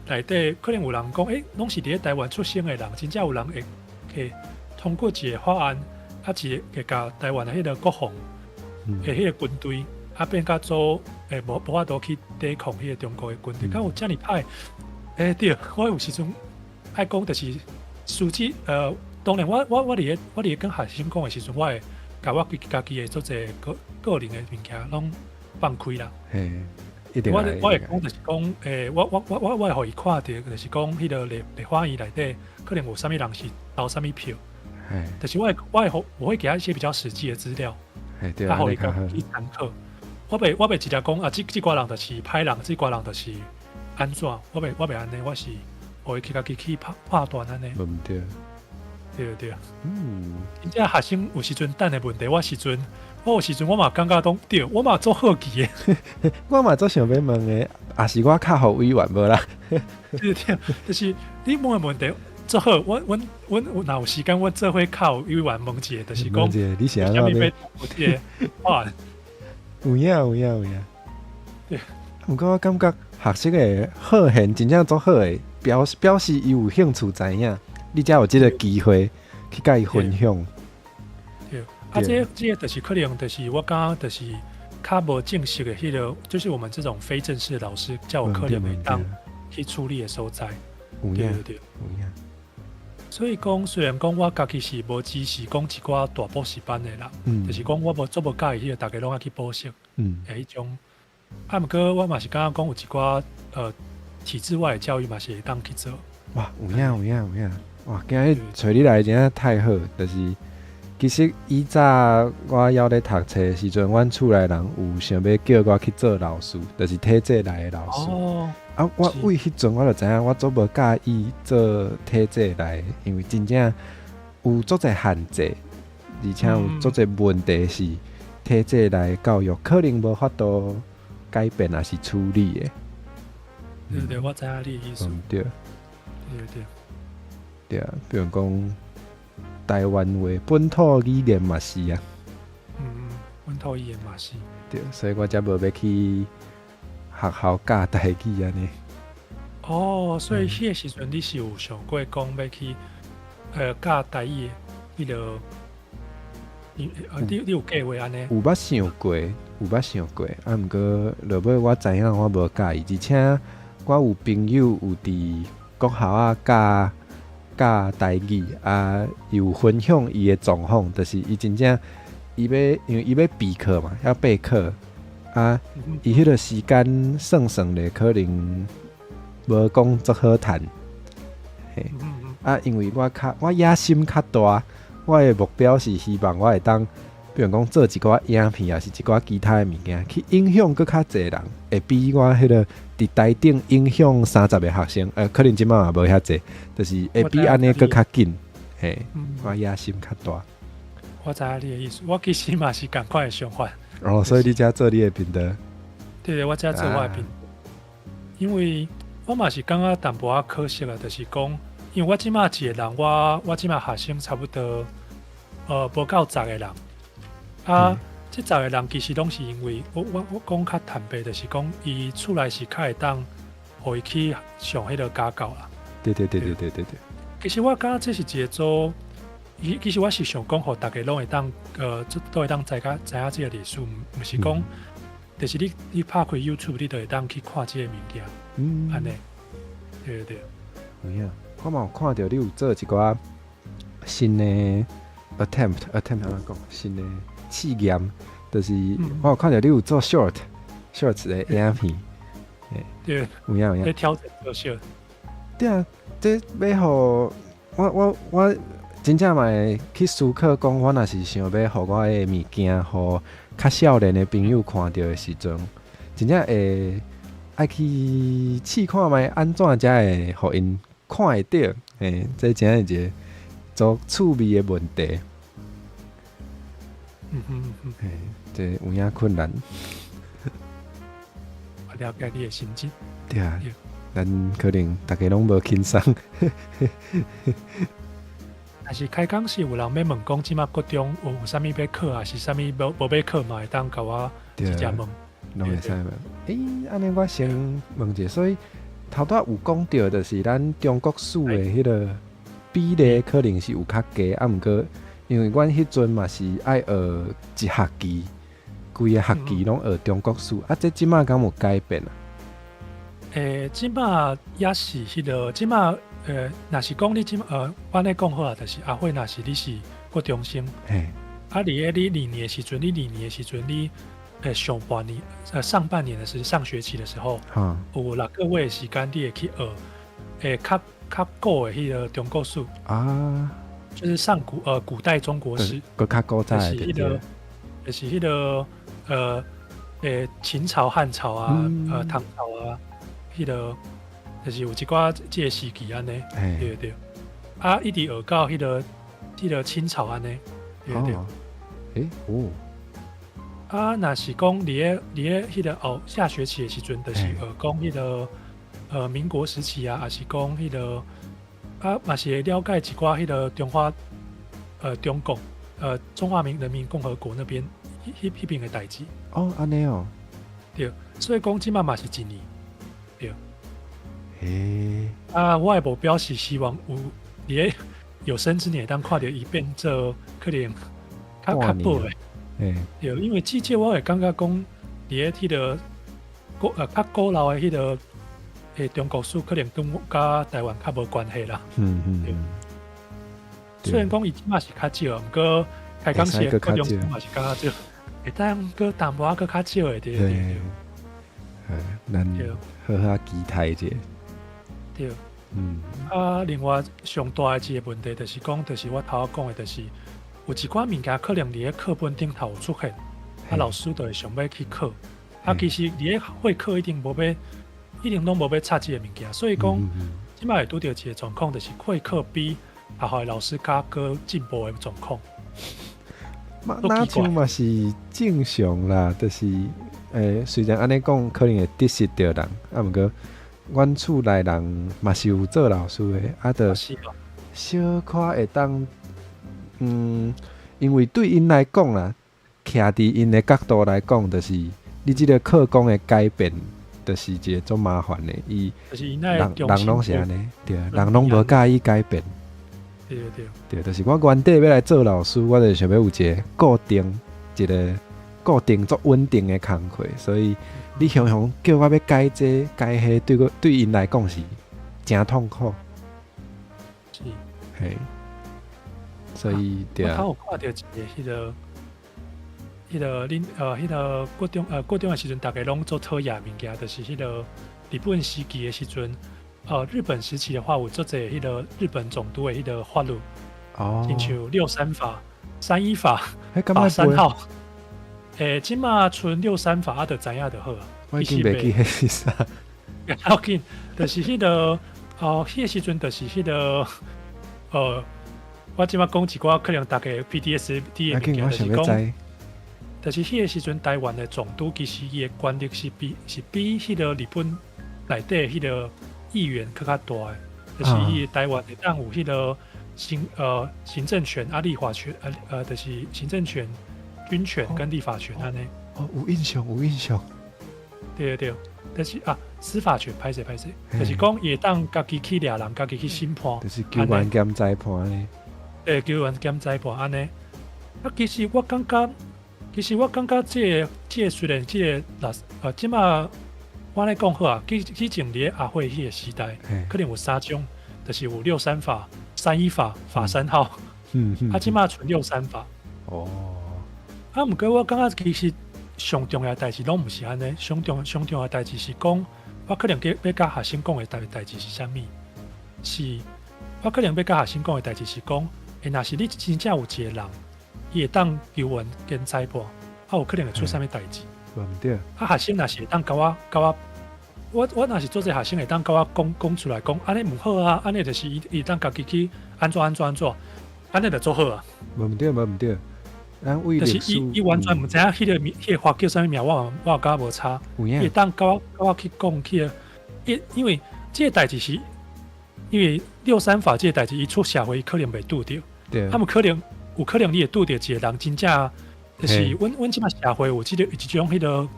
內底，可能有人講，欸，攏是佇咧台灣出生的人，真正有人會會通過一個法案，啊，一個會共台灣的彼個國防的彼個軍隊，啊，變甲做欸無無法度去抵抗彼個中國的軍隊，敢有遮爾歹？欸，對，我有時陣愛講，就是實際，當然我我我佇咧我佇咧跟學生講的時陣，我會共我家己的做者個個人的物件攏放開啦。嘿，一定。我我會講就是講，欸，我我我我會予伊看著，就是講彼個立立法院內底可能有啥物人是投啥物票。就是我會我會給他一些比較實際的資料，啊，予伊家己參考。我袂直接講啊，這這寡人就是歹人，這寡人就是按怎，我袂按呢，我是予伊去家己去判判斷按呢。無毋對。對對。真正學生有時陣等的問題，我有時陣我嘛感覺講對，我嘛足好奇的。我嘛足想欲問的，抑是我較予委員無啦？對對，就是你問的問題足好，阮阮阮若有時間，阮做伙較予委員問一下，就是講，你是按怎欲？這個話有影有影有影。對。毋過我感覺學生的好現真正足好的，表表示伊有興趣知影，你才有這個機會去共伊分享。對，啊，這這個就是可能就是我感覺就是較無正式的彼個，就是我們這種非正式的老師，才有可能會當去處理的所在。對對對。有影。所以講，雖然講我家己是無支持講一寡大補習班的人，就是講我無足無佮意彼個逐家攏愛去補習的彼種。啊，毋過我嘛是感覺講有一寡體制外的教育嘛是會當去做。哇，有影有影有影！哇，今日揣你來真正太好，就是其實以早我猶咧讀冊的時陣，阮厝內人有想欲叫我去做老師，就是體制內的老師。啊，我對彼陣我就知影，我足無佮意做體制內，因為真正有足濟限制，而且有足濟問題是體制內教育可能無法度改變，抑是處理的。對對，我知影你的意思。對。對對。對啊，比如講台灣話本土語言嘛是啊。嗯，本土語言嘛是。對，所以我才無欲去學校教台語按呢。哦，所以彼個時陣你是有想過講欲去教台語的彼個，你你有計劃按呢？有捌想過，有捌想過，啊，毋過落尾我知影我無佮意，而且我有朋友有佇國校仔教教台語，啊，伊有分享伊的狀況，就是伊真正伊欲因為伊欲備課嘛，要備課，啊，伊彼個時間算算咧，可能無講足好趁，嘿，啊，因為我較我野心較大，我的目標是希望我會當，比如講做一寡影片，抑是一寡其他的物件，去影響閣較濟人，會比我彼個佇台頂影響30個學生，可能這擺嘛無遐濟，就是會比按呢閣較緊，嘿，我野心較大。我知影你的意思，我其實嘛是仝款的想法。哦，所以你才做你的頻道。對對，我才做我的頻道，因為我嘛是感覺淡薄仔可惜啊，就是講，因為我這擺一個人，我這擺學生差不多，無夠十個人。啊，這十個人其實攏是因為我我講較坦白，就是講伊厝內是較會當予伊去上彼個家教啦。對對對對對對對。其實我感覺這是一個做，其實我是想講，予逐家攏會當，都會當知甲知影這个歷史，毋是講，就是你拍開 YouTube，你就會當去看這个物件，按呢，對對。有影，我嘛有看著你有做一寡新的 attempt，attempt 按怎講？新的試驗，就是我有看著你有做 short 的影片。對。有影有影。咧挑戰做 short。對啊，這欲予我真正嘛會去思考講，我若是想欲予我的物件，予較少年的朋友看著的時陣，真正會愛去試看覓按怎才會予𪜶看會著，嘿，這真正是一个足趣味的問題。嘿，這有影困難。我了解你的心情。對啊，咱可能逐家攏無輕鬆。但是開講時有人欲問講，這馬國中有啥物欲考，抑是啥物無欲考嘛，會當共我直接問。攏會使問。欸，按呢我先問者，所以頭拄仔有講著，就是咱中國史的彼个比例可能是有較低，啊，毋過因為阮彼陣嘛是愛學一學期，規个學期攏學中國史，啊，這這馬敢有改變啊？欸，這馬也是彼个，這馬若是講你這馬我按呢講好啊，就是阿慧，若是你是國中生，啊，佇咧你二年的時陣，你二年的時陣，你上半年上半年的是上學期的時候，有6個月的時間，你會去學較較古的彼个中國史就是上古古代中國史，閣較古早的。就是彼个，就是彼个秦朝、漢朝啊，唐朝啊，彼个就是有一寡這个時期按呢，對對。啊，一直學到彼个清朝按呢，對對。欸哦。啊，若是講佇咧彼个哦下學期的時陣，就是學講彼个民國時期啊，抑是講彼个啊，嘛是會了解一寡彼个中華中國中華民人民共和國那邊彼邊的代誌。哦，按呢哦。對，所以講這馬嘛是一年。對。嘿。啊，我的目標是希望有佇咧有生之年，當看著伊變做可能較薄的。對，因為至少我會感覺講，佇咧彼个較古老的彼个中國史，可能跟佮台灣較無關係啦。對。雖然講伊這馬是較少，毋過開講時國中嘛是較少，會當閣淡薄仔閣較少的，對對對。咱好好期待者。對。啊，另外上大的一个問題就是講，就是我頭仔講的，就是有一寡物件可能佇咧課本頂頭有出現，啊，老師就會想欲去考。啊，其實佇咧會考一定無欲，一定攏無欲插這个物件，所以講，這馬會拄著一个狀況，就是會考比學校的老師較閣進步的狀況。嘛，若像嘛是正常啦，就是雖然按呢講可能會得失著人，啊，毋過阮厝內人嘛是有做老師的，啊，就小可會當，因為對𪜶來講啦，徛佇𪜶的角度來講，就是你這个課綱的改變，就是一个足麻煩的。伊人人攏是按呢，對，人攏無佮意改變。對對。對，就是我原底欲來做老師，我就想欲有一个固定，一个固定足穩定的工課，所以你雄雄叫我欲改這改彼，對我對𪜶來講是誠痛苦。是。嘿。所以對啊。我頭有看著一个彼个恁彼个國中的時陣，逐家攏足討厭物件，就是彼个日本時期的時陣，日本時期的話，有足濟彼个日本總督的彼个法律，親像六三法、三一法、法三號。這馬賰六三法啊，就知影就好啊。我已經袂記彼是啥。要緊，就是彼个哦，彼个時陣就是彼个我這馬講一寡可能逐家 PTSD 的物件，就是講，就是彼个時陣台灣的總督其實伊的權力是比彼个日本內底彼個議員閣較大的，就是伊台灣會當有彼个行政權啊、立法權，就是行政權、軍權跟立法權按呢。哦，有印象，有印象。對對對，就是啊，司法權歹勢歹勢，就是講伊會當家己去掠人，家己去審判。就是球員兼裁判呢。對，球員兼裁判按呢。啊，其實我感覺這個雖然這個若這馬我按呢講好啊，以前佇咧阿慧彼個時代，可能有三種，就是有六三法、三一法、法三號。啊，這馬賰六三法。啊，毋過我感覺其實上重要代誌攏毋是按呢，上重要代誌是講，我可能欲共學生講的代誌是啥物？是，我可能欲共學生講的代誌是講，若是你真正有一個人，伊會當球員兼裁判，啊，有可能會出啥物代誌？無毋對。啊，學生若是會當共我共我，我若是做這學生會當共我講講出來講，按呢毋好啊，按呢就是伊會當家己去按怎按怎按怎，按呢就足好啊。無毋對，無毋對。咱為就是伊完全毋知影彼個法叫啥物名，我感覺無差。伊會當共我去講去，因為這個代誌是，因為六三法這個代誌，伊出社會伊可能袂拄著。他們可能有可能你會拄著一個人真正，就是阮這馬社會有這個一種彼個，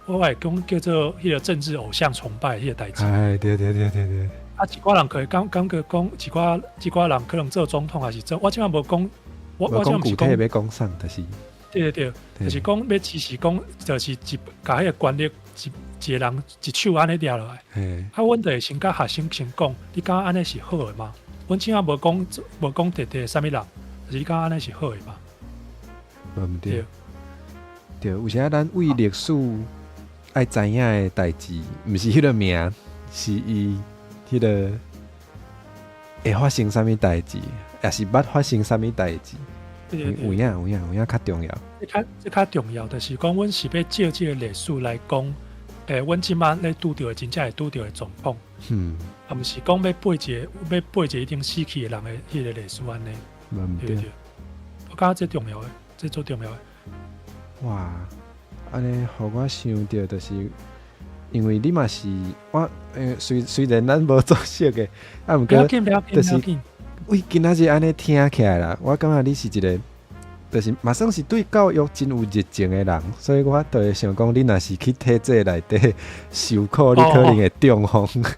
我會講叫做彼個政治偶像崇拜彼個代誌。哎，對對對對對。啊，一寡人可會感覺講，一寡人可能做總統還是做，我這馬無講。我這馬毋是講欲講啥，就是。對對對，就是講欲支持講，就是一共彼個權力一個人一手按呢掠落來。啊，阮就會先共學生先講，你感覺按呢是好的嗎？阮這馬無講特別啥物人，就是你感覺按呢是好的嗎？無毋對。對，有時仔咱為歷史愛知影的代誌，毋是彼個名，是伊彼個會發生啥物代誌，抑是捌發生啥物代誌。有影有影有影較重要。這較重要，就是講，阮是欲借這個歷史來講，阮這馬咧拄著的真正會拄著的狀況。啊，毋是講欲背一個已經死去的人的彼個歷史按呢。無毋對。我感覺這重要的，這足重要的。哇！按呢，予我想著就是，因為你嘛是我，雖然咱無做熟的，啊，毋過就是為今仔日按呢聽起來啦，我感覺你是一個，就是嘛算是對教育真有熱情的人，所以我就會想講，你若是去體制內底授課，你可能會中風。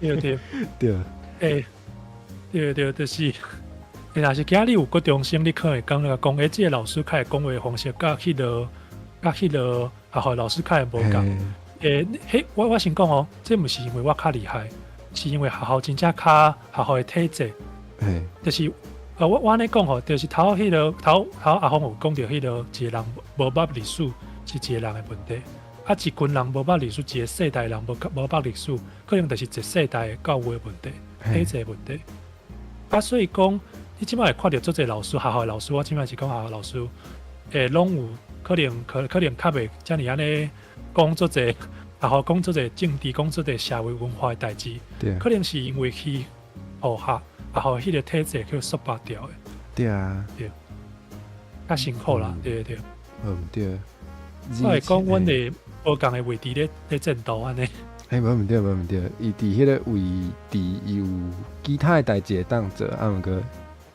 對對對。對對，就是，若是今仔日有國中生，你可能會感覺講，這個老師較會講話方式，佮彼個學校老師較會無仝。彼我先講哦，這毋是因為我較厲害，是因為學校真正較學校的體制，就是我按呢講吼，就是頭彼個頭頭阿峰有講著彼個一個人無捌歷史是一個人的問題，啊，一群人無捌歷史，一個世代人無捌歷史，可能就是一世代的教育的問題，體制的問題。啊，所以講，你這馬會看著足濟老師，學校的老師，我這馬是講學校老師，攏有可能較袂遮爾按呢講足濟，學校講足濟政治，講足濟社會文化的代誌，可能是因為去學校彼個體制去束縛掉的。對，較辛苦啦，對對對。無毋對。我會講，阮的無仝的位置咧戰鬥按呢。欸，無毋對，無毋對，伊佇彼個位置，伊有其他的代誌會當做，啊，毋過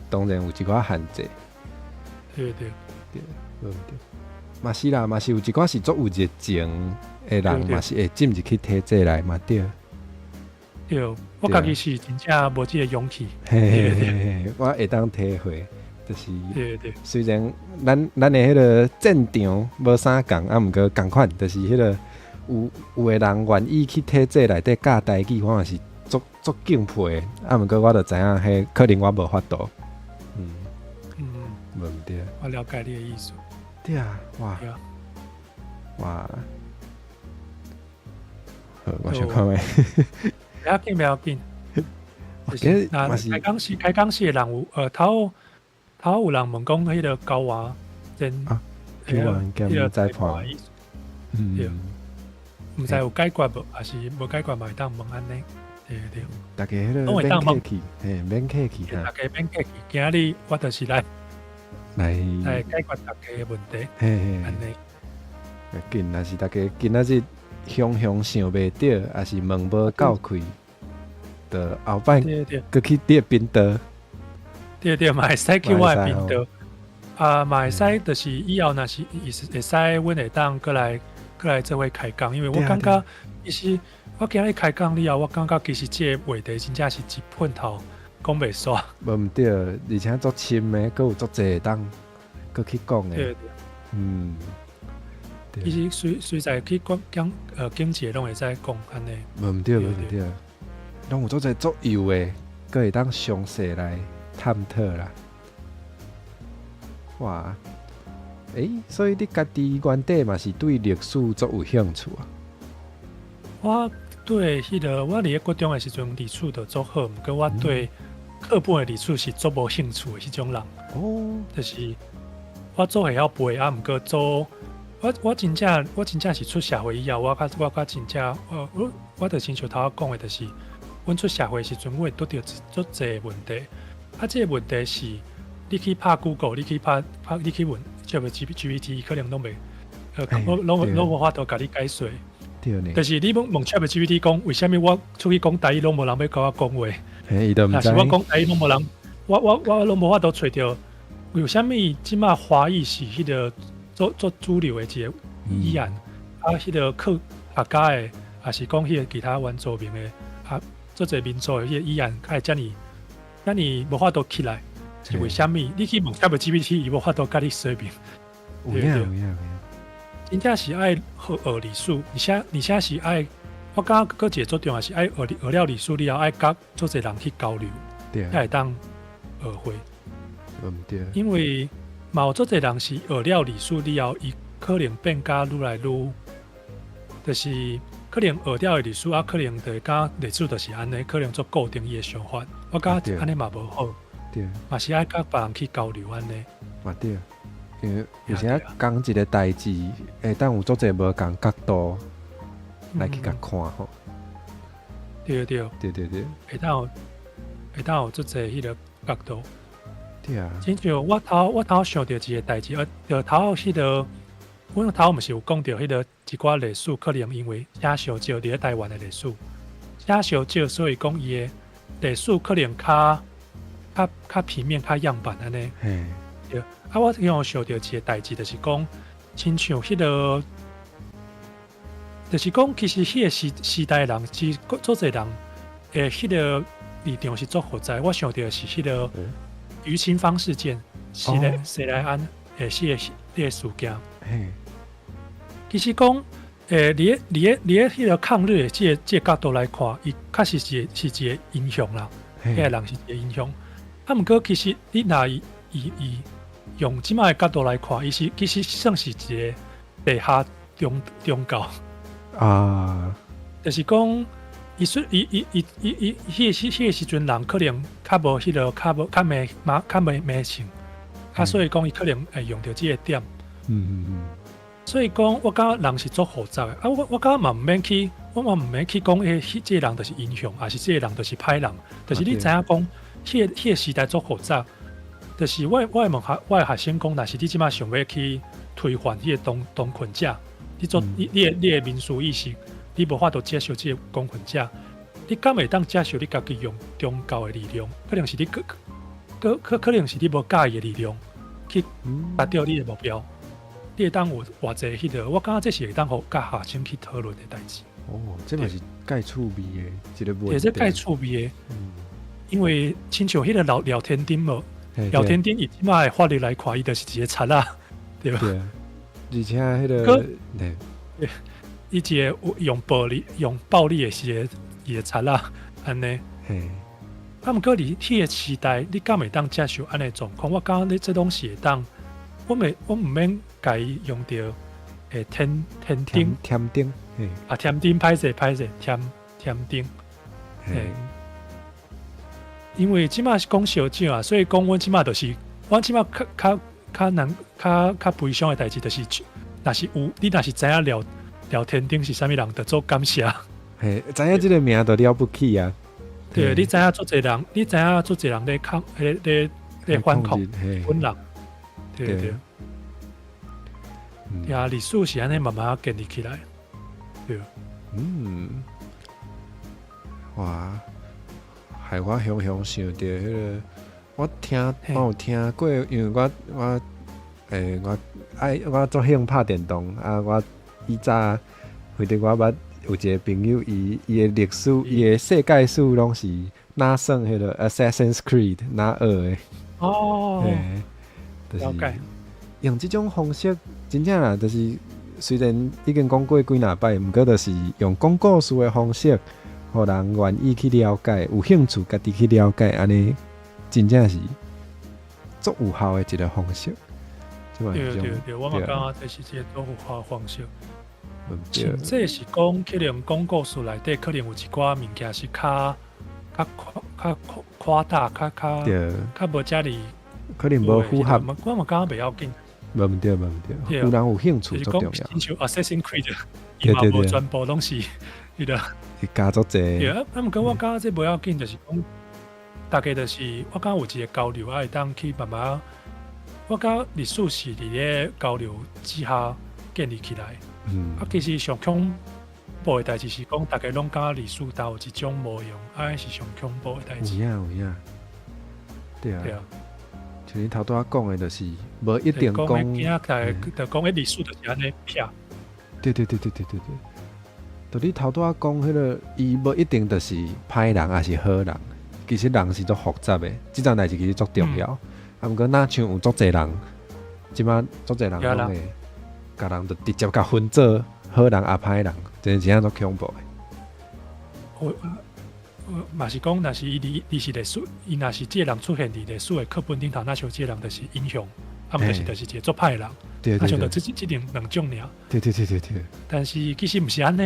當然有一寡限制。對對。對，無毋對。嘛是啦，嘛是有一寡是足有熱情的人，嘛是會進入去體制內嘛對。對，我家己是真正無這個勇氣。嘿嘿嘿，我會當體會，就是對對。雖然咱的彼個戰場無啥仝，啊，毋過仝款，就是彼個有的人願意去體制內底教台語，我嘛是足敬佩的。啊，毋過我就知影，彼可能我無法度。無毋對。我了解你的意思。對啊，哇，哇，好，我想看覓。不要緊，不要緊。就是那開講時的人有，頭頭有人問講，彼個高娃真，球員兼裁判，對，毋知有解決無，抑是無解決嘛會當問按呢？對對。大家彼個免客氣，嘿，免客氣哈。大家免客氣，今仔日我就是來來解決大家的問題，嘿嘿，按呢。緊，若是大家今仔日雄雄想袂著，抑是問無夠氣，就後擺閣去你的頻道。對對，嘛會使去我的頻道。啊，嘛會使，就是以後若是會使，阮會當閣來做伙開講，因為我感覺其實我今日開講了後，我感覺其實這個話題真正是一噴頭。講袂煞。無毋對，而且足深的，閣有足濟會當閣去講的。對。其實隨隨在去講講經濟攏會使講按呢。無毋對，無毋對，攏有足濟足幼的，閣會當詳細來探討啦。哇，欸，所以你家己原底嘛是對歷史足有興趣啊？我對彼個我佇咧國中的時陣歷史就足好，毋過我對課本的歷史是足無興趣的彼種人。就是我足會曉背啊，毋過做我真正是出社會以後，我較真正我就親像頭仔講的，就是阮出社會的時陣，阮會拄著足濟問題。啊，這個問題是你去拍 Google，你去拍拍，你去問 ChatGPT，伊可能攏袂，攏無法度共你解說。對呢。就是你問問 ChatGPT 講，為啥物我出去講台語攏無人欲共我講話？嘿，伊都毋知。若是我講台語攏無人，我攏無法度揣著。為啥物這馬華語是彼個做做主流的一個語言？啊，彼個客家的，抑是講彼個其他原住民的，啊，足濟民族的彼個語言，較會遮爾遮爾無法度起來，是為啥物？你去問 ChatGPT，伊無法度共你說明。有影有影有影。真正是愛學學歷史，而且是愛，我感覺閣一個足重要是愛學學了歷史了後，愛佮足濟人去交流，才會當學會。無毋對。因為嘛有足濟人是學了歷史了後，伊可能變甲愈來愈，就是可能學了的歷史啊，可能就會感覺歷史就是按呢，可能足固定伊的想法。我感覺按呢嘛無好。嘛是愛佮別人去交流按呢。嘛對，因為有時講一個代誌，會當有足濟無仝角度來去共看吼。對對。對對對。會當有足濟彼個角度。對啊。親像我頭想著一個代誌，就頭彼個，阮頭毋是有講著彼個一寡歷史，可能因為寫傷少佇咧台灣的歷史，寫傷少，所以講伊的歷史可能較平面、較樣板按呢。對，啊，我向想著一個代誌，就是講，親像彼個，就是講，其實彼個時代的人，其實足濟人的彼個立場是足複雜。我想著是彼個余清芳事件，西來庵的彼個事件。其實講，佇咧彼個抗日的這個角度來看，伊確實是一個英雄啦，彼個人是一個英雄。啊，毋過其實你若以用這馬的角度來看，伊是其實算是一個地下宗教就是講，伊說伊伊伊伊伊，彼個時陣人可能較無彼個較無較迷嘛較迷信，啊，所以講伊可能會用著這個點。所以講，我感覺人是足複雜的。啊，我感覺嘛毋免去，我嘛毋免去講，彼這個人就是英雄，抑是這個人就是歹人。就是你知影講，彼個時代足複雜。就是我會問學生講，若是你這馬想欲去推翻彼個當權者，你做你的民族意識，你無法度接受這個當權者，你敢會當接受你家己用宗教的力量？可能是你無佮意的力量，去達到你的目標。你會當有偌濟彼個？我感覺這是會當予佮學生去討論的代誌。哦，這嘛是蓋趣味的一個問題。對，這蓋趣味的。因為親像彼個廖添丁無？廖添丁以這馬的法律來看，伊就是一個賊仔，對吧？對啊。而且彼個，對，伊一個用暴力的是一個賊仔，按呢。啊，毋過佇彼個時代，你敢會當接受按呢狀況？我感覺你這攏是會當，我毋免共伊用著添丁添丁，啊，添丁歹勢歹勢，添丁，因為這馬是講燒少啊，所以講阮這馬就是，阮這馬較較較難、較較悲傷的代誌，就是，若是有你若是知影廖添丁是啥物人，就足感謝。嘿，知影這個名就了不起啊！對，你知影足濟人，你知影足濟人咧抗、咧反抗、本人，對對。對啊，歷史是按呢慢慢建立起來。對。哇！害我雄雄想著彼個，我有聽過，因為我足興拍電動啊！我以早記得我捌有一個朋友，伊的歷史，伊的世界史攏是腦若算彼个 Assassin's Creed 若學的。哦，就是用這種方式，真正啦，就是雖然已經講過幾若擺，毋過就是用講故事的方式，予人願意去了解，有興趣家己去了解，按呢真正是足有效的一個方式。對對對，我嘛感覺這是一個足有效的方式。甚至是講，可能講故事內底可能有一寡物件是較較誇較誇大，較較較無遮爾，可能無符合。我嘛感覺袂要緊。無毋對，無毋對，有人有興趣足重要。親像 Assassin's Creed，伊嘛無全部攏是彼個。伊加足濟。對啊，啊，毋過我感覺這無要緊，就是講，大家就是我感覺有一個交流，啊，會當去慢慢。我感覺歷史是佇咧交流之下建立起來。啊，其實上恐怖的代誌是講，大家攏感覺歷史都有一種模樣，啊，是上恐怖的代誌。有影有影，對啊。對啊。像你頭拄仔講的，就是無一定講。就講彼歷史就是按呢撇。對對對對對對對。就你頭拄仔講彼個，伊無一定就是歹人，抑是好人。其實人是足複雜的，這樁代誌其實足重要。啊，毋過若像有足濟人，這擺足濟人攏會，共人就直接共分做好人抑歹人，真真正足恐怖的。我嘛是講，若是伊佇伊是歷史，伊若是這個人出現佇歷史的課本頂頭，若像這個人就是英雄，啊，毋就是就是一個足歹的人。對對對。啊，像就這這兩兩種爾。對對對對對。但是其實毋是按呢。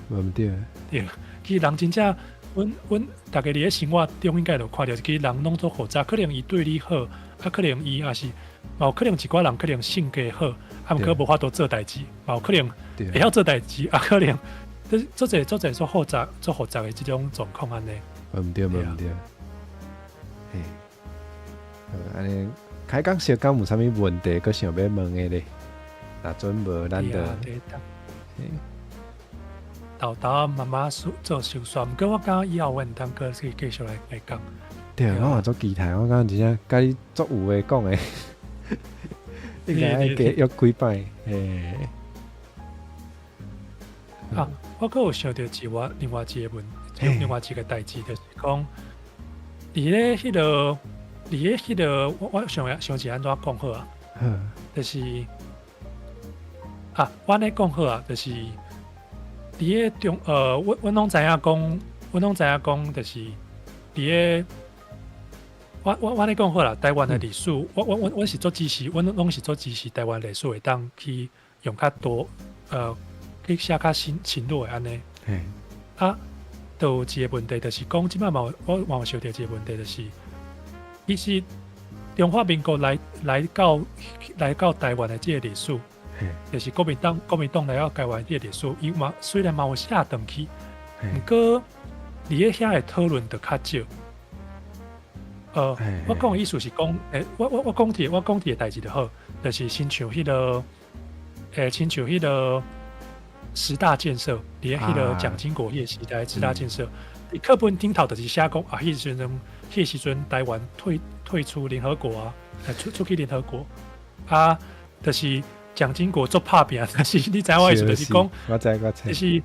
無毋對。對，其實人真正，阮阮逐家佇咧生活中應該就看著，其實人攏足複雜，可能伊對你好，啊，可能伊也是，嘛有可能一寡人可能性格好，啊，毋過無法度做代誌，嘛有可能會曉做代誌，啊，可能，這足濟足濟足複雜、足複雜的這種狀況按呢。無毋對，無毋對。嘿，按呢開講小講有啥物問題，閣想欲問的咧？若準無，咱就。豆豆慢慢做收煞，毋過我感覺以後阮會當閣去繼續來來講。對，我嘛足期待，我感覺真正佮你足有話講的，應該愛加約幾擺。嘿。啊，我閣有想著一外另外一個問，另外一個代誌，就是講，佇咧彼個，佇咧彼個，我我想想是按怎講好啊？就是啊，我按呢講好啊，就是佇咧中，阮阮攏知影講，阮攏知影講，就是佇咧，我我我按呢講好啦，台灣的歷史，我我我阮是足支持，阮攏是足支持台灣歷史會當去用較多，去寫較深深入的按呢。啊，就有一個問題，就是講這擺嘛有，我嘛有想著一個問題，就是其實中華民國來來到來到台灣的這個歷史，就是國民黨國民黨來到台灣這個歷史，伊嘛雖然嘛有寫轉去，毋過佇咧遐的討論就較少。我講的意思是講，我我我講一個我講一個代誌就好，就是親像彼個，親像彼個十大建設，佇咧彼個蔣經國彼個時代十大建設，佇課本頂頭就是寫講啊，彼個時陣，彼個時陣台灣退退出聯合國啊，出出去聯合國啊，就是蔣經國足拍拚，但是你知影我意思，就是講，我知我知，就是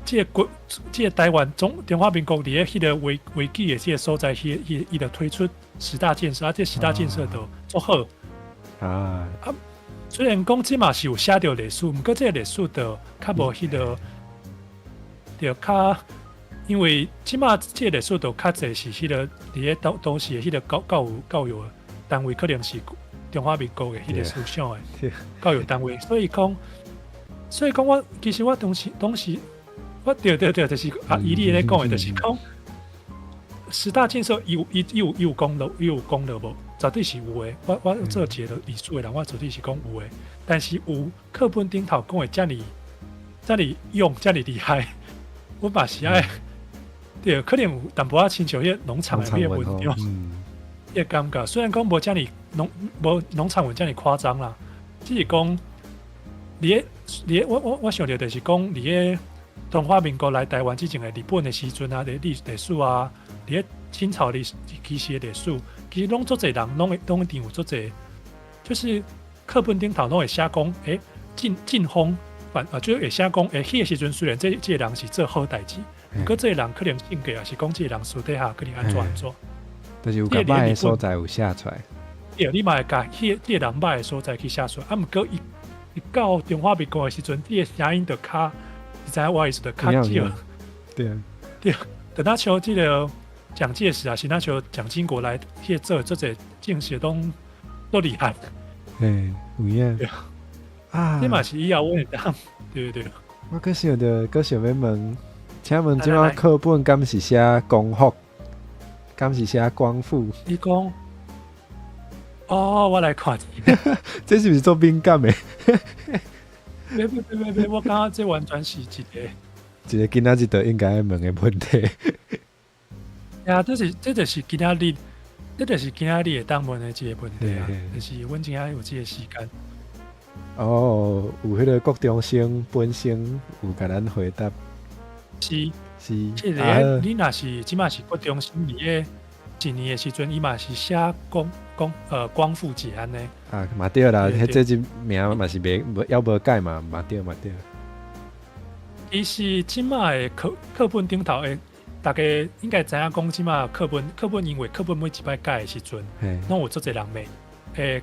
這個國，這個台灣中中華民國佇咧彼個危危機的這個所在，彼伊伊就推出十大建設，啊，這十大建設就足好啊。啊，雖然講這嘛是有寫著歷史，毋過這個歷史就較無彼個，就較因為這馬這個歷史就較濟是彼個佇咧當當時的彼個教教育教育單位，可能是中華民國的彼個思想的教育單位，所以講，所以講我其實我當時當時。我對對對，就是啊，伊你咧講的，就是講十大建設，伊有伊伊有伊有功勞，伊有功勞無？絕對是有的。我我做一個歷史的人，我絕對是講有的。但是有課本頂頭講的遮爾遮爾勇，遮爾厲害，我嘛是愛對，可能有淡薄仔親像彼個農場的彼個文章，彼個感覺。雖然講無遮爾農無農場文遮爾誇張啦，只是講佇咧佇咧，我我我想著就是講佇咧中華民國來台灣之前的日本的時陣啊，歷歷歷史啊，佇咧清朝歷其實的歷史，其實攏足濟人攏會攏一定有足濟，就是課本頂頭攏會寫講，欸，進進攻反啊，就會寫講，欸，彼個時陣雖然這這個人是做好代誌，毋過這个人可能性格，抑是講這个人私底下可能按怎按怎，就是有共䆀的所在有寫出來。對，你嘛會共彼這个人䆀的所在去寫出來。啊，毋過伊伊到中華民國的時陣，伊的聲音就較，你知影我的意思，就較少。對啊，對，等若像這个蔣介石啊，是若像蔣經國來彼個做足濟政事攏都厲害。嘿，有影。啊，這嘛是以後阮會當，對對對。我閣想著，閣想欲問，請問這擺課本敢是寫光復？敢是寫光復？你講，哦，我來看。這是毋是足敏感的？別別別別別，我感覺這完全是一個一個今仔日就應該問的問題。呀，這就是今仔日，這就是今仔日會當問的一個問題啊！就是阮今仔有這個時間。哦，有彼個國中生本身有共咱回答。是是。這个你若是這馬是國中生佇咧一年的時陣，伊嘛是寫光光光復節按呢。啊，嘛對啦，彼這一名嘛是袂無猶無改嘛，嘛對嘛對。其實這馬的課本頂頭的，大家應該知影講，這馬課本因為課本每一擺改的時陣，攏有足濟人罵。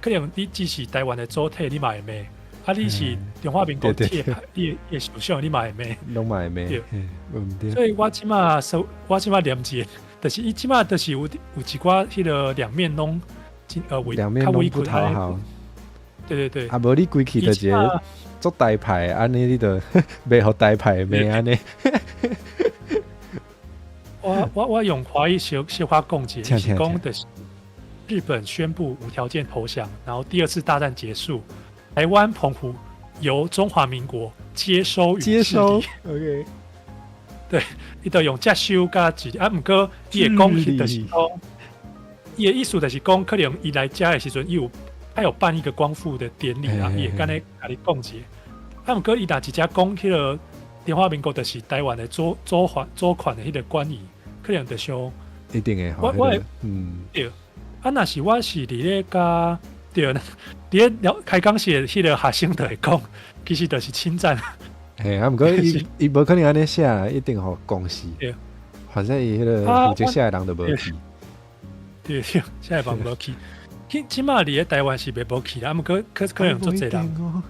可能你只是台灣的主體，你嘛會罵；啊，你是中華民國體的，你的首相，你嘛會罵。攏嘛會罵。對。所以我這馬說，我這馬念一個，就是伊這馬就是有一寡彼个兩面攏，兩面攏不討好。對對對。啊，無你規氣就一个足台派，按呢你就袂予台派罵按呢。我用華語小小可講一下，是講就是日本宣布無條件投降，然後第二次大戰結束，台灣澎湖由中華民國接收與接收，OK，對，伊就用接收佮治理，啊，毋過伊會講，就是講，伊的意思就是講，可能伊來遮的時陣，伊有他有辦一個光復的典禮啊，伊會按呢共你講一下。啊，毋過伊若直接講彼个中華民國就是台灣的主權的彼个關係，可能就傷。一定會。我會，對。啊，若是我是佇咧共對，佇咧了開講時的彼个學生就會講，其實就是侵佔。嘿，啊，毋過伊伊無可能按呢寫，一定予公示。對。反正伊彼个負責寫的人就無去。對對，寫的人無去。這馬佇咧台灣是袂無去啦，啊，毋過可能足濟人。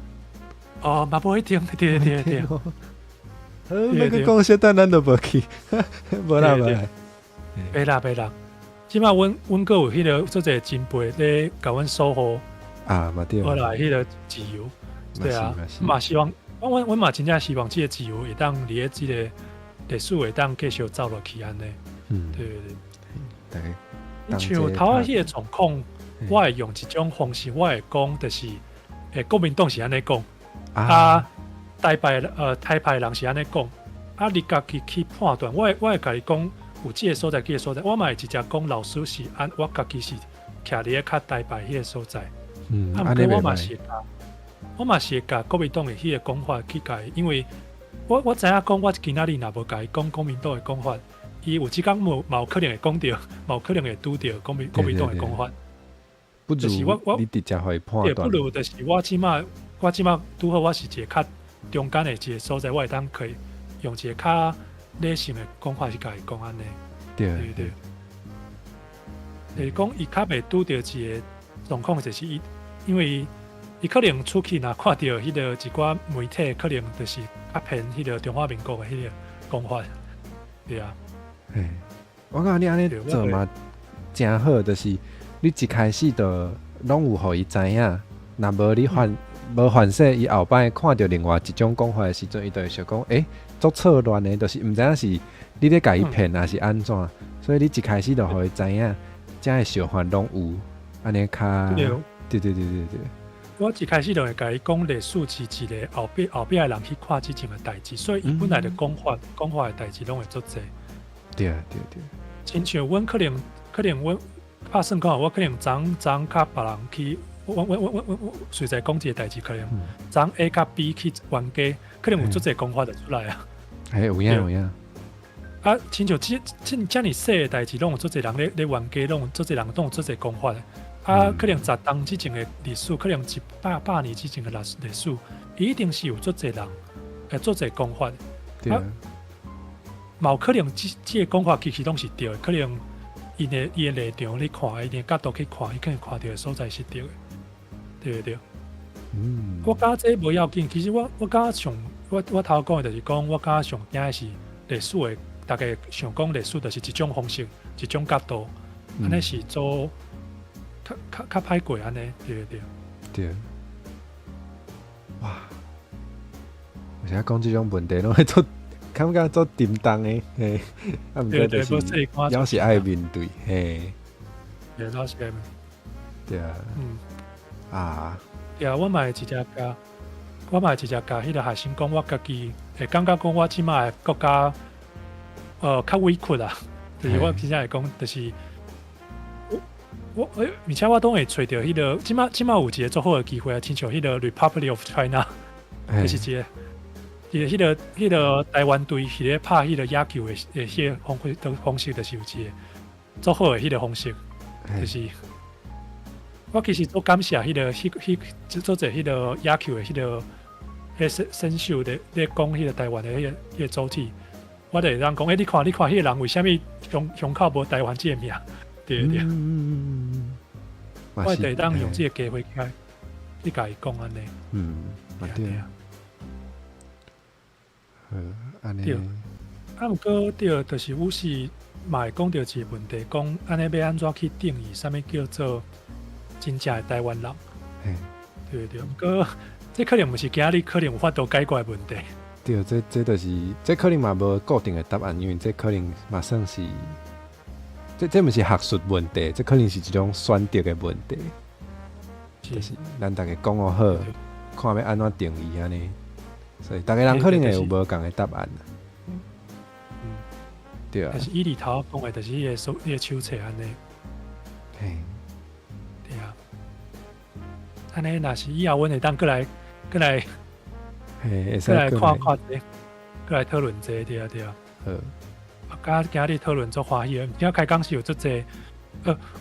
哦，嘛無一定，對對對。好，欲閣講小等咱都無去，無啦無啦。袂啦袂啦。這馬阮閣有彼个足濟前輩咧共阮守護。啊，嘛對。予來彼个自由，對啊，嘛希望，阮嘛真正希望這个自由會當佇咧這个歷史會當繼續走落去按呢。對對對。你像頭仔彼个狀況，我會用一種方式，我會講就是，國民黨是按呢講，啊，台派人是按呢講，啊，你家己去判斷，我會共伊講。有這个所在，這个所在，我嘛會直接講老師是按我家己是徛佇咧較台派彼个所在。啊，毋過我嘛是會共國民黨的彼个講法去共伊，因為我知影講，我今仔日若無共伊講國民黨的講法，伊有一工無嘛有可能會講著，嘛有可能會拄著國民黨的講法。不如我你直接予伊判斷。不如就是我這馬拄好我是一个較中間的一个所在，我會當可以用一个較理性的講法去共伊講按呢。對對對。就是講伊較袂拄著一个狀況，就是伊因為伊可能出去若看著彼个一寡媒體，可能就是較偏彼个中華民國的彼个講法，對啊。嘿，我感覺你按呢做嘛誠好，就是你一開始就攏有予伊知影，若無你犯無犯說，伊後擺看著另外一種講法的時陣，伊就會想講，欸，足錯亂的，就是毋知影是你咧共伊騙，抑是按怎，所以你一開始就予伊知影，遮的想法攏有，按呢較對對對對對。我一開始就會共伊講歷史是一个後壁的人去看這種的代誌，所以伊本來的講法的代誌攏會足濟。對啊對對。親像阮可能阮拍算講，我可能昨昨較別人去，我隨在講一个代誌，可能昨 A 佮 B 去冤家，可能有足濟講法就出來啊。嘿，有影有影。啊，親像這遮爾細的代誌，攏有足濟人咧冤家，攏有足濟人攏有足濟講法。啊，可能十冬之前的歷史，可能一百百年之前的歷史，伊一定是有足濟人會足濟講法。對啊。嘛有可能這個講法其實攏是對的，可能𪜶的立場你看，𪜶的角度去看，伊可能看著的所在是對的，對對對。我感覺這無要緊，其實我感覺上我頭講的就是講，我感覺上驚的是歷史的，逐家想講歷史就是一種方式，一種角度，按呢是做較歹過按呢，對對對。對。哇！有時講這種問題攏會足感覺足沉重的，嘿，啊，毋過就是猶是愛面對，嘿。對，猶是愛面對啊。啊。對啊，我嘛會直接共，我嘛會直接共彼個學生講，我家己會感覺講，我這擺會閣較，較委屈啦。就是我真正會講，就是我，而且我攏會揣著彼個，這擺有一個足好的機會啊，親像彼個 Republic of China，就是一個彼個台灣隊佇咧拍彼個野球的彼個方式，就是有一個足好的彼個方式，就是我其實足感謝彼個彼彼做者彼個野球的彼個選手咧講彼個台灣的彼個主體，我就會當講，欸，你看你看，彼個人為啥物胸口無台灣這個名？對對。我會當用這個機會去共伊講按呢。嗯，對啊。好，按呢。對。啊，毋過對，就是有時嘛會講著一個問題，講按呢欲按怎去定義啥物叫做真正的台灣人？對對，毋過這可能毋是今仔日可能有法度解決的問題。對，這就是這可能嘛無固定的答案，因為這可能嘛算是這毋是學術問題，這可能是一種選擇的問題。就是咱逐家講好，看欲按怎定義按呢，所以逐家人可能會有無仝的答案。對啊。但是以你頭講的，就是彼個手冊按呢。嘿。對啊。按呢，若是以後阮會當閣來，閣來看看這個，閣來討論這個，對啊對啊。好。啊，佮今仔日討論足歡喜的，毋知開講時有足濟。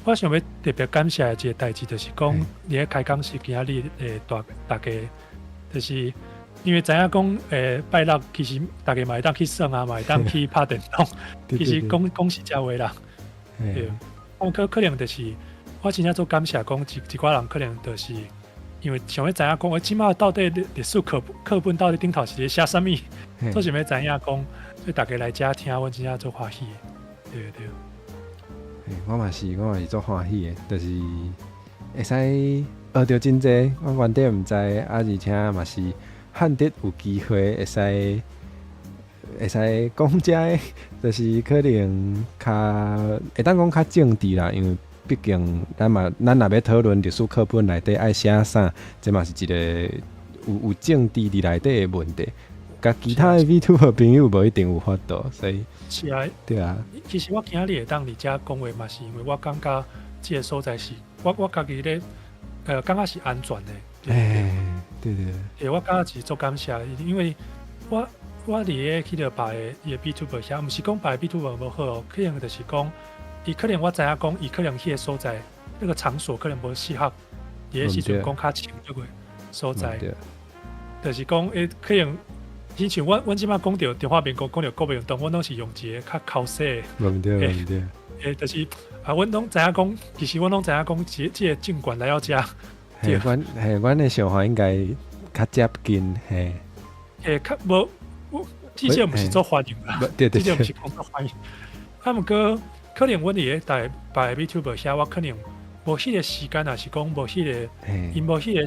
我想欲特別感謝的一個代誌，就是講佇咧開講時今仔日的大家，就是因為知影講，拜六其實逐家嘛會當去耍啊，嘛會當去拍電動。其實講講實在話啦，對。啊，可能就是我真正足感謝講一寡人，可能就是因為想欲知影講，欸，這擺到底歷史課本到底頂頭是咧寫啥物，足想欲知影講，所以逐家來遮聽，阮真正足歡喜的，對對。我嘛是足歡喜的，就是會使學著真濟，我原底毋知，啊，而且嘛是罕得有機會會使講遮的，就是可能較會當講較政治啦，因為畢竟咱若欲討論歷史課本內底愛寫啥，這嘛是一個有政治佇內底的問題。佮其他的 VTuber 朋友無一定有法度，所以是啊，對啊。其實我今仔日會當佇遮講話，嘛是因為我感覺這個所在是我家己咧，感覺是安全的。欸，對對。對，我感覺是足感謝，因為我佇咧彼個別的伊的 VTuber 遐，毋是講別的 VTuber 無好哦，可能就是講，伊可能我知影講，伊可能彼個所在，那個場所可能無適合，佇彼時陣講較深入的所在，就是講，欸，可能。親像阮這擺講著中華民國，講著國民黨，阮攏是用一個較剾洗的。毋對，毋對。欸，就是啊，阮攏知影講，其實阮攏知影講，這個政權來到遮。嘿，阮的想法應該較接近，嘿。欸，較無，我至少毋是做歡迎啦。對對。至少毋是講做歡迎。啊，毋過可能阮佇咧台別的 VTuber 遐，我可能無彼個時間，抑是講無彼個，𪜶無彼個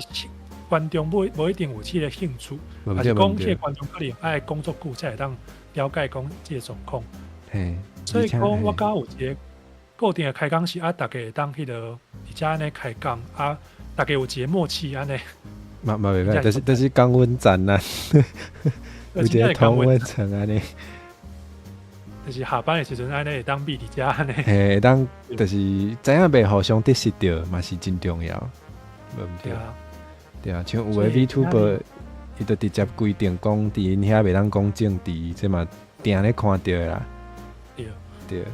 觀眾無一定有這個興趣，抑是講彼個觀眾可能愛講足久才會當了解講這個狀況。所以講我感覺有一個固定的開講時啊，逐家會當彼個佇遮按呢開講啊，逐家有一個默契按呢。嘛袂歹，就是降溫層啊，有一個同溫層按呢。就是下班的時陣按呢會當覕佇遮按呢。嘿，會當就是知影袂互相得失著，嘛是真重要，無毋對。對啊，像有的 VTuber，伊就直接規定講，佇𪜶遐袂當講政治，這嘛定咧看著的啦。對。對。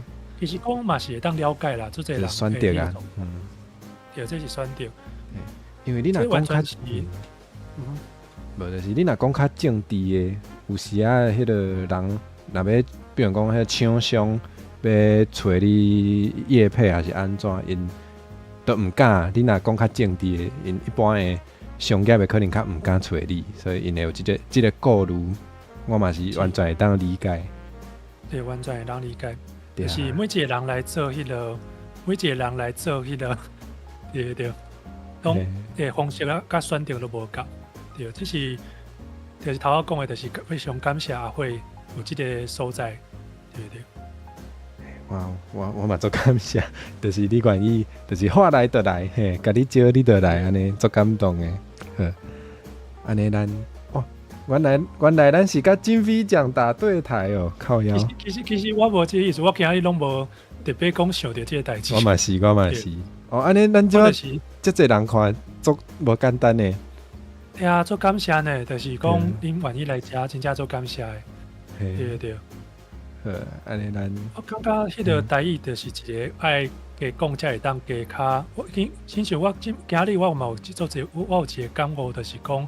其實講嘛是會當了解啦，足濟人選擇啊，嗯。對，這是選擇。因為你若講較，無就是你若講較政治的，有時啊，彼個人若欲比如講彼廠商欲揣你業配抑是按怎，𪜶都毋敢。你若講較政治的，𪜶一般的商業的可能較毋敢揣你，所以𪜶會有這個顧慮，我嘛是完全會當理解。對，完全會當理解。就是每一個人來做彼個，每一個人來做彼個，對對，攏的方式啊，佮選擇都無仝。對，這是就是頭仔講的，就是非常感謝阿慧有這個所在，對對。我嘛足感謝，就是你願意，就是話來就來，嘿，共你招你就來，按呢足感動的。好，按呢咱哦，原來咱是佮金飛獎打對台哦，靠腰。其實我無這個意思，我今日攏無特別講想著這個代誌。我嘛是，我嘛是。哦，按呢咱這遮濟人看足無簡單的。對啊，足感謝呢，就是講恁願意來遮，真正足感謝的。對對對。好，按呢咱。我感覺彼個台語就是一個愛加講才會當加較。我親像我今今日我嘛有做一個，我有一個感悟，就是講，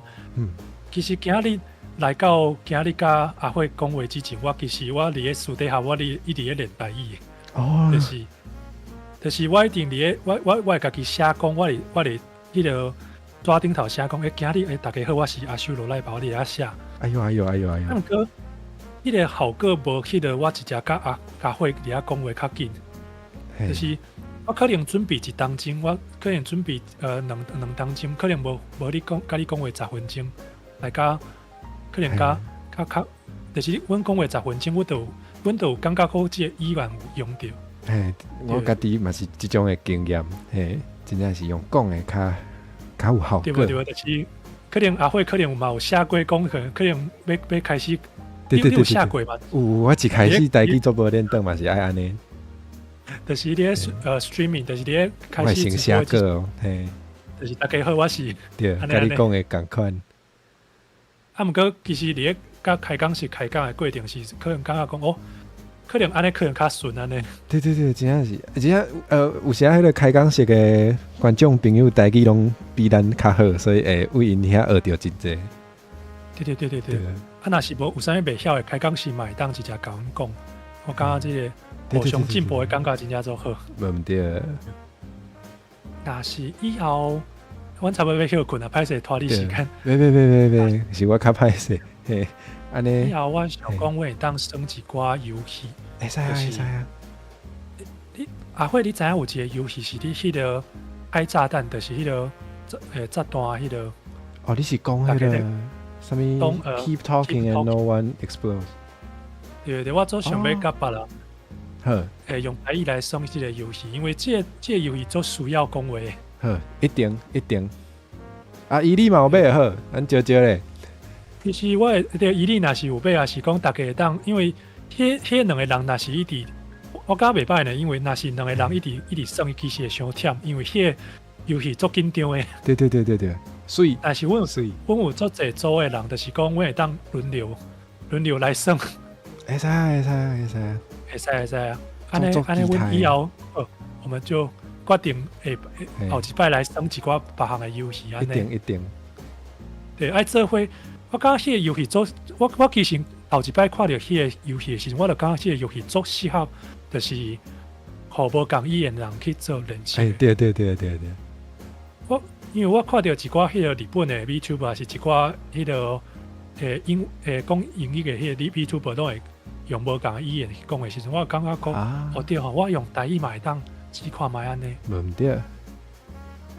其實今日來到今日佮阿慧講話之前，我其實我佇咧私底下，我佇一直咧練台語。就是我一定佇咧，我會家己寫講，我佇彼個紙頂頭寫講，欸，今日欸，大家好，我是阿修羅來寶，我佇遐寫。哎喲哎喲哎喲哎喲！毋過，彼個效果無彼個我直接佮阿慧佇遐講話較緊。就是我可能準備一當鐘，我可能準備兩當鐘，可能無你講佮你講話10分鐘，來較可能較較較，就是阮講話十分鐘，阮就有感覺講這個語言有用著。嘿，我家己嘛是這種的經驗，嘿，真正是用講的較較有效果。對無對無，就是可能阿慧可能嘛有寫過講，可能欲開始，對對對對，寫過嘛？有，我一開始台語做無練轉嘛是愛按呢。就是佇咧streaming，就是佇咧開始先寫過哦，嘿，就是大家好，我是對，佮你講的仝款。啊，毋過其實佇咧佮開講是開講的過程是，可能感覺講哦，可能按呢可能較順按呢。對對對，真正是，而且有時彼個開講式的觀眾朋友台語攏比咱較好，所以會為𪜶遐學著真濟。對對對對對。啊，若是無有啥物袂曉的，開講時嘛會當直接共阮講。我感覺這個互相進步的感覺真正足好。無毋對。若是以後，阮差不多欲歇睏啊，歹勢拖你時間。袂袂袂袂袂，是我較歹勢。嘿，按呢。以後我想講，阮會當耍一寡遊戲。會使啊，會使啊。你阿慧，你知影有一個遊戲是你彼個開炸彈，就是彼個炸彈彼個。哦，你是講彼個啥物？Keep talking and no one explodes。對對，我足想欲佮別人。好。會用台語來耍這個遊戲，因為這個遊戲足需要講話。好，一定一定。啊，伊你嘛有買好，咱招招咧。其實我會對伊你若是有買，也是講大家會當，因為彼兩個人若是一直，我感覺袂䆀呢，因為若是兩個人一直一直耍，其實會傷忝，因為彼個遊戲足緊張的。對對對對對，媠。但是阮有足濟組的人，就是講阮會當輪流來耍。會使會使會使。會使會使啊！按呢按呢，阮以後，我們就決定會後一擺來耍一寡別項的遊戲，按呢。一定一定。對，愛做伙。我感覺彼個遊戲足，我其實頭一擺看著彼個遊戲的時陣，我就感覺這個遊戲足適合，就是予無仝語言的人去做練習。欸，對對對對對。我因為我看著一寡彼個日本的 VTuber，抑是一寡彼個講英語的彼個 VTuber 攏會用無仝的語言去講的時陣，我感覺講，哦對吼，我用台語嘛會當試看覓按呢。無毋對。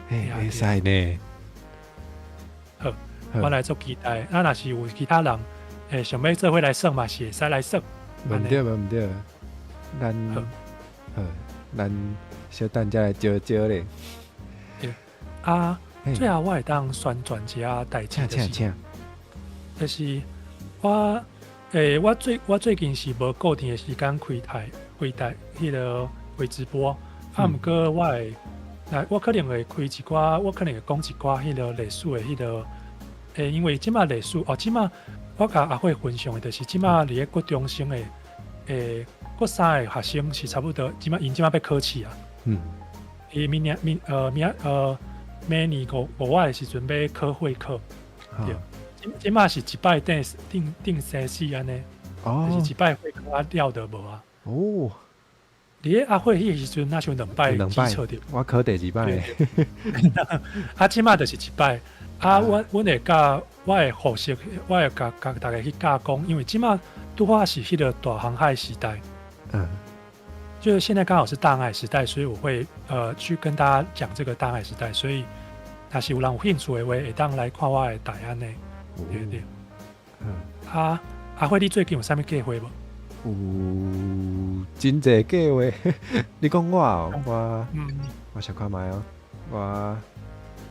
嘿，會使呢。好，我來做期待。啊，若是有其他人想欲做伙來耍嘛，是會使來耍。無毋對，無毋對。咱好，咱小等才來招招咧。對啊，最後我會當宣傳一下代誌，就是就是我我最近是無固定的時間開台彼個開直播，啊，毋過我會，我可能會開一寡，我可能會講一寡彼個歷史的彼個，因為這馬歷史哦，這馬我共阿慧分享的，就是這馬佇咧國中生的，國三的學生是差不多，這馬𪜶這馬欲考試啊。伊明年明呃明呃明年五月的時陣欲考會考，對，這馬是一擺定定定生死按呢。就是一擺火烤啊了就無啊。佇咧阿火彼个時陣，若像兩擺兩擺機測著。我考第二擺。啊，這馬就是一擺。啊，阮會教，我會負責，我會共共大家去教講，因為這馬拄好是彼个大航海時代。就是現在剛好是大航海時代，所以我會去跟大家講這個大航海時代。所以，若是有人有興趣的話，會當來看我的台按呢。對對。啊，阿輝，你最近有啥物計劃無？有真濟計劃。你講我哦，我我想看覓哦，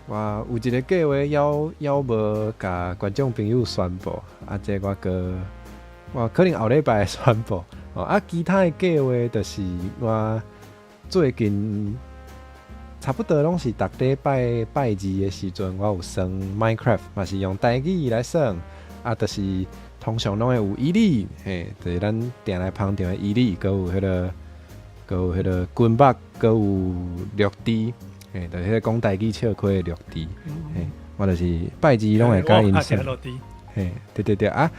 我有一個計劃，猶無共觀眾朋友宣布，啊，這我閣我可能後禮拜會宣布。哦，啊，其他的計劃就是我最近差不多攏是逐禮拜拜二的時陣，我有耍 Minecraft，嘛是用台語來耍，啊，就是通常攏會有伊里，嘿，就是咱定來捧場的伊里，閣有彼個軍北，閣有綠豬，嘿，就是彼個講台語笑詼的綠豬，嘿，我就是拜二攏會佮𪜶耍，嘿，對對對啊，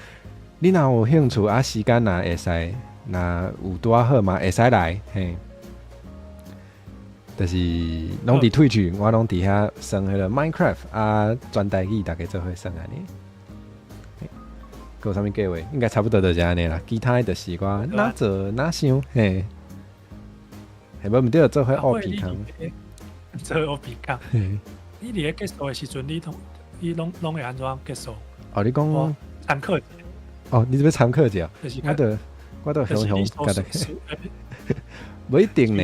你若有興趣啊，時間若會使，若有拄仔好嘛，會使來，嘿，就是攏佇 Twitch，我攏佇遐耍彼個 Minecraft 啊，全台語逐家做伙耍按呢。閣有啥物計劃？應該差不多就是按呢啦。其他的就是我哪做哪想，嘿，嘿，無毋對，做伙烏皮空。做烏皮空。你佇咧結束的時陣，你攏會按怎結束？哦，你講參考。哦，你這欲參考者？我著雄雄共大家，無一定呢。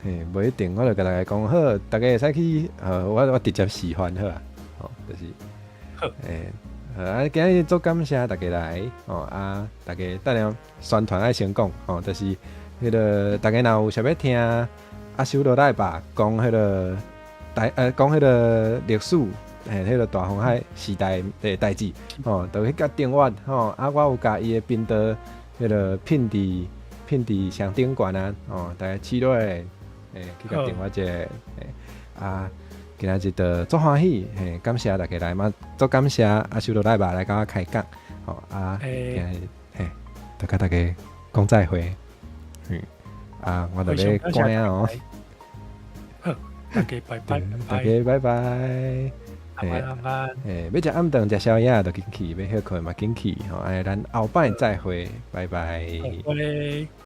嘿，無一定，我就共大家講好，逐家會使去，我直接示範好啊，哦，就是，好，欸，好啊，今日足感謝逐家來，哦啊，逐家等下宣傳愛先講，哦，就是彼個逐家若有想欲聽阿修羅來吧講彼個代，講彼個歷史，嘿，彼個大航海時代的代誌，哦，就去共訂閱，吼，啊，我有共伊的頻道，彼個 pin 佇上頂懸啊，哦，逐家試落來，欸，去共訂閱者，欸，啊，今仔日就足歡喜，嘿，感謝逐家來嘛，足感謝阿修羅來吧來共我開講，吼，啊，今日嘿，就共逐家講再會，啊，我就欲關啊哦，好，大家拜拜，大家拜拜，晚安安，欸，欲食暗頓食宵夜就緊去，欲歇睏嘛緊去，吼，按呢咱後擺再會，拜拜。拜。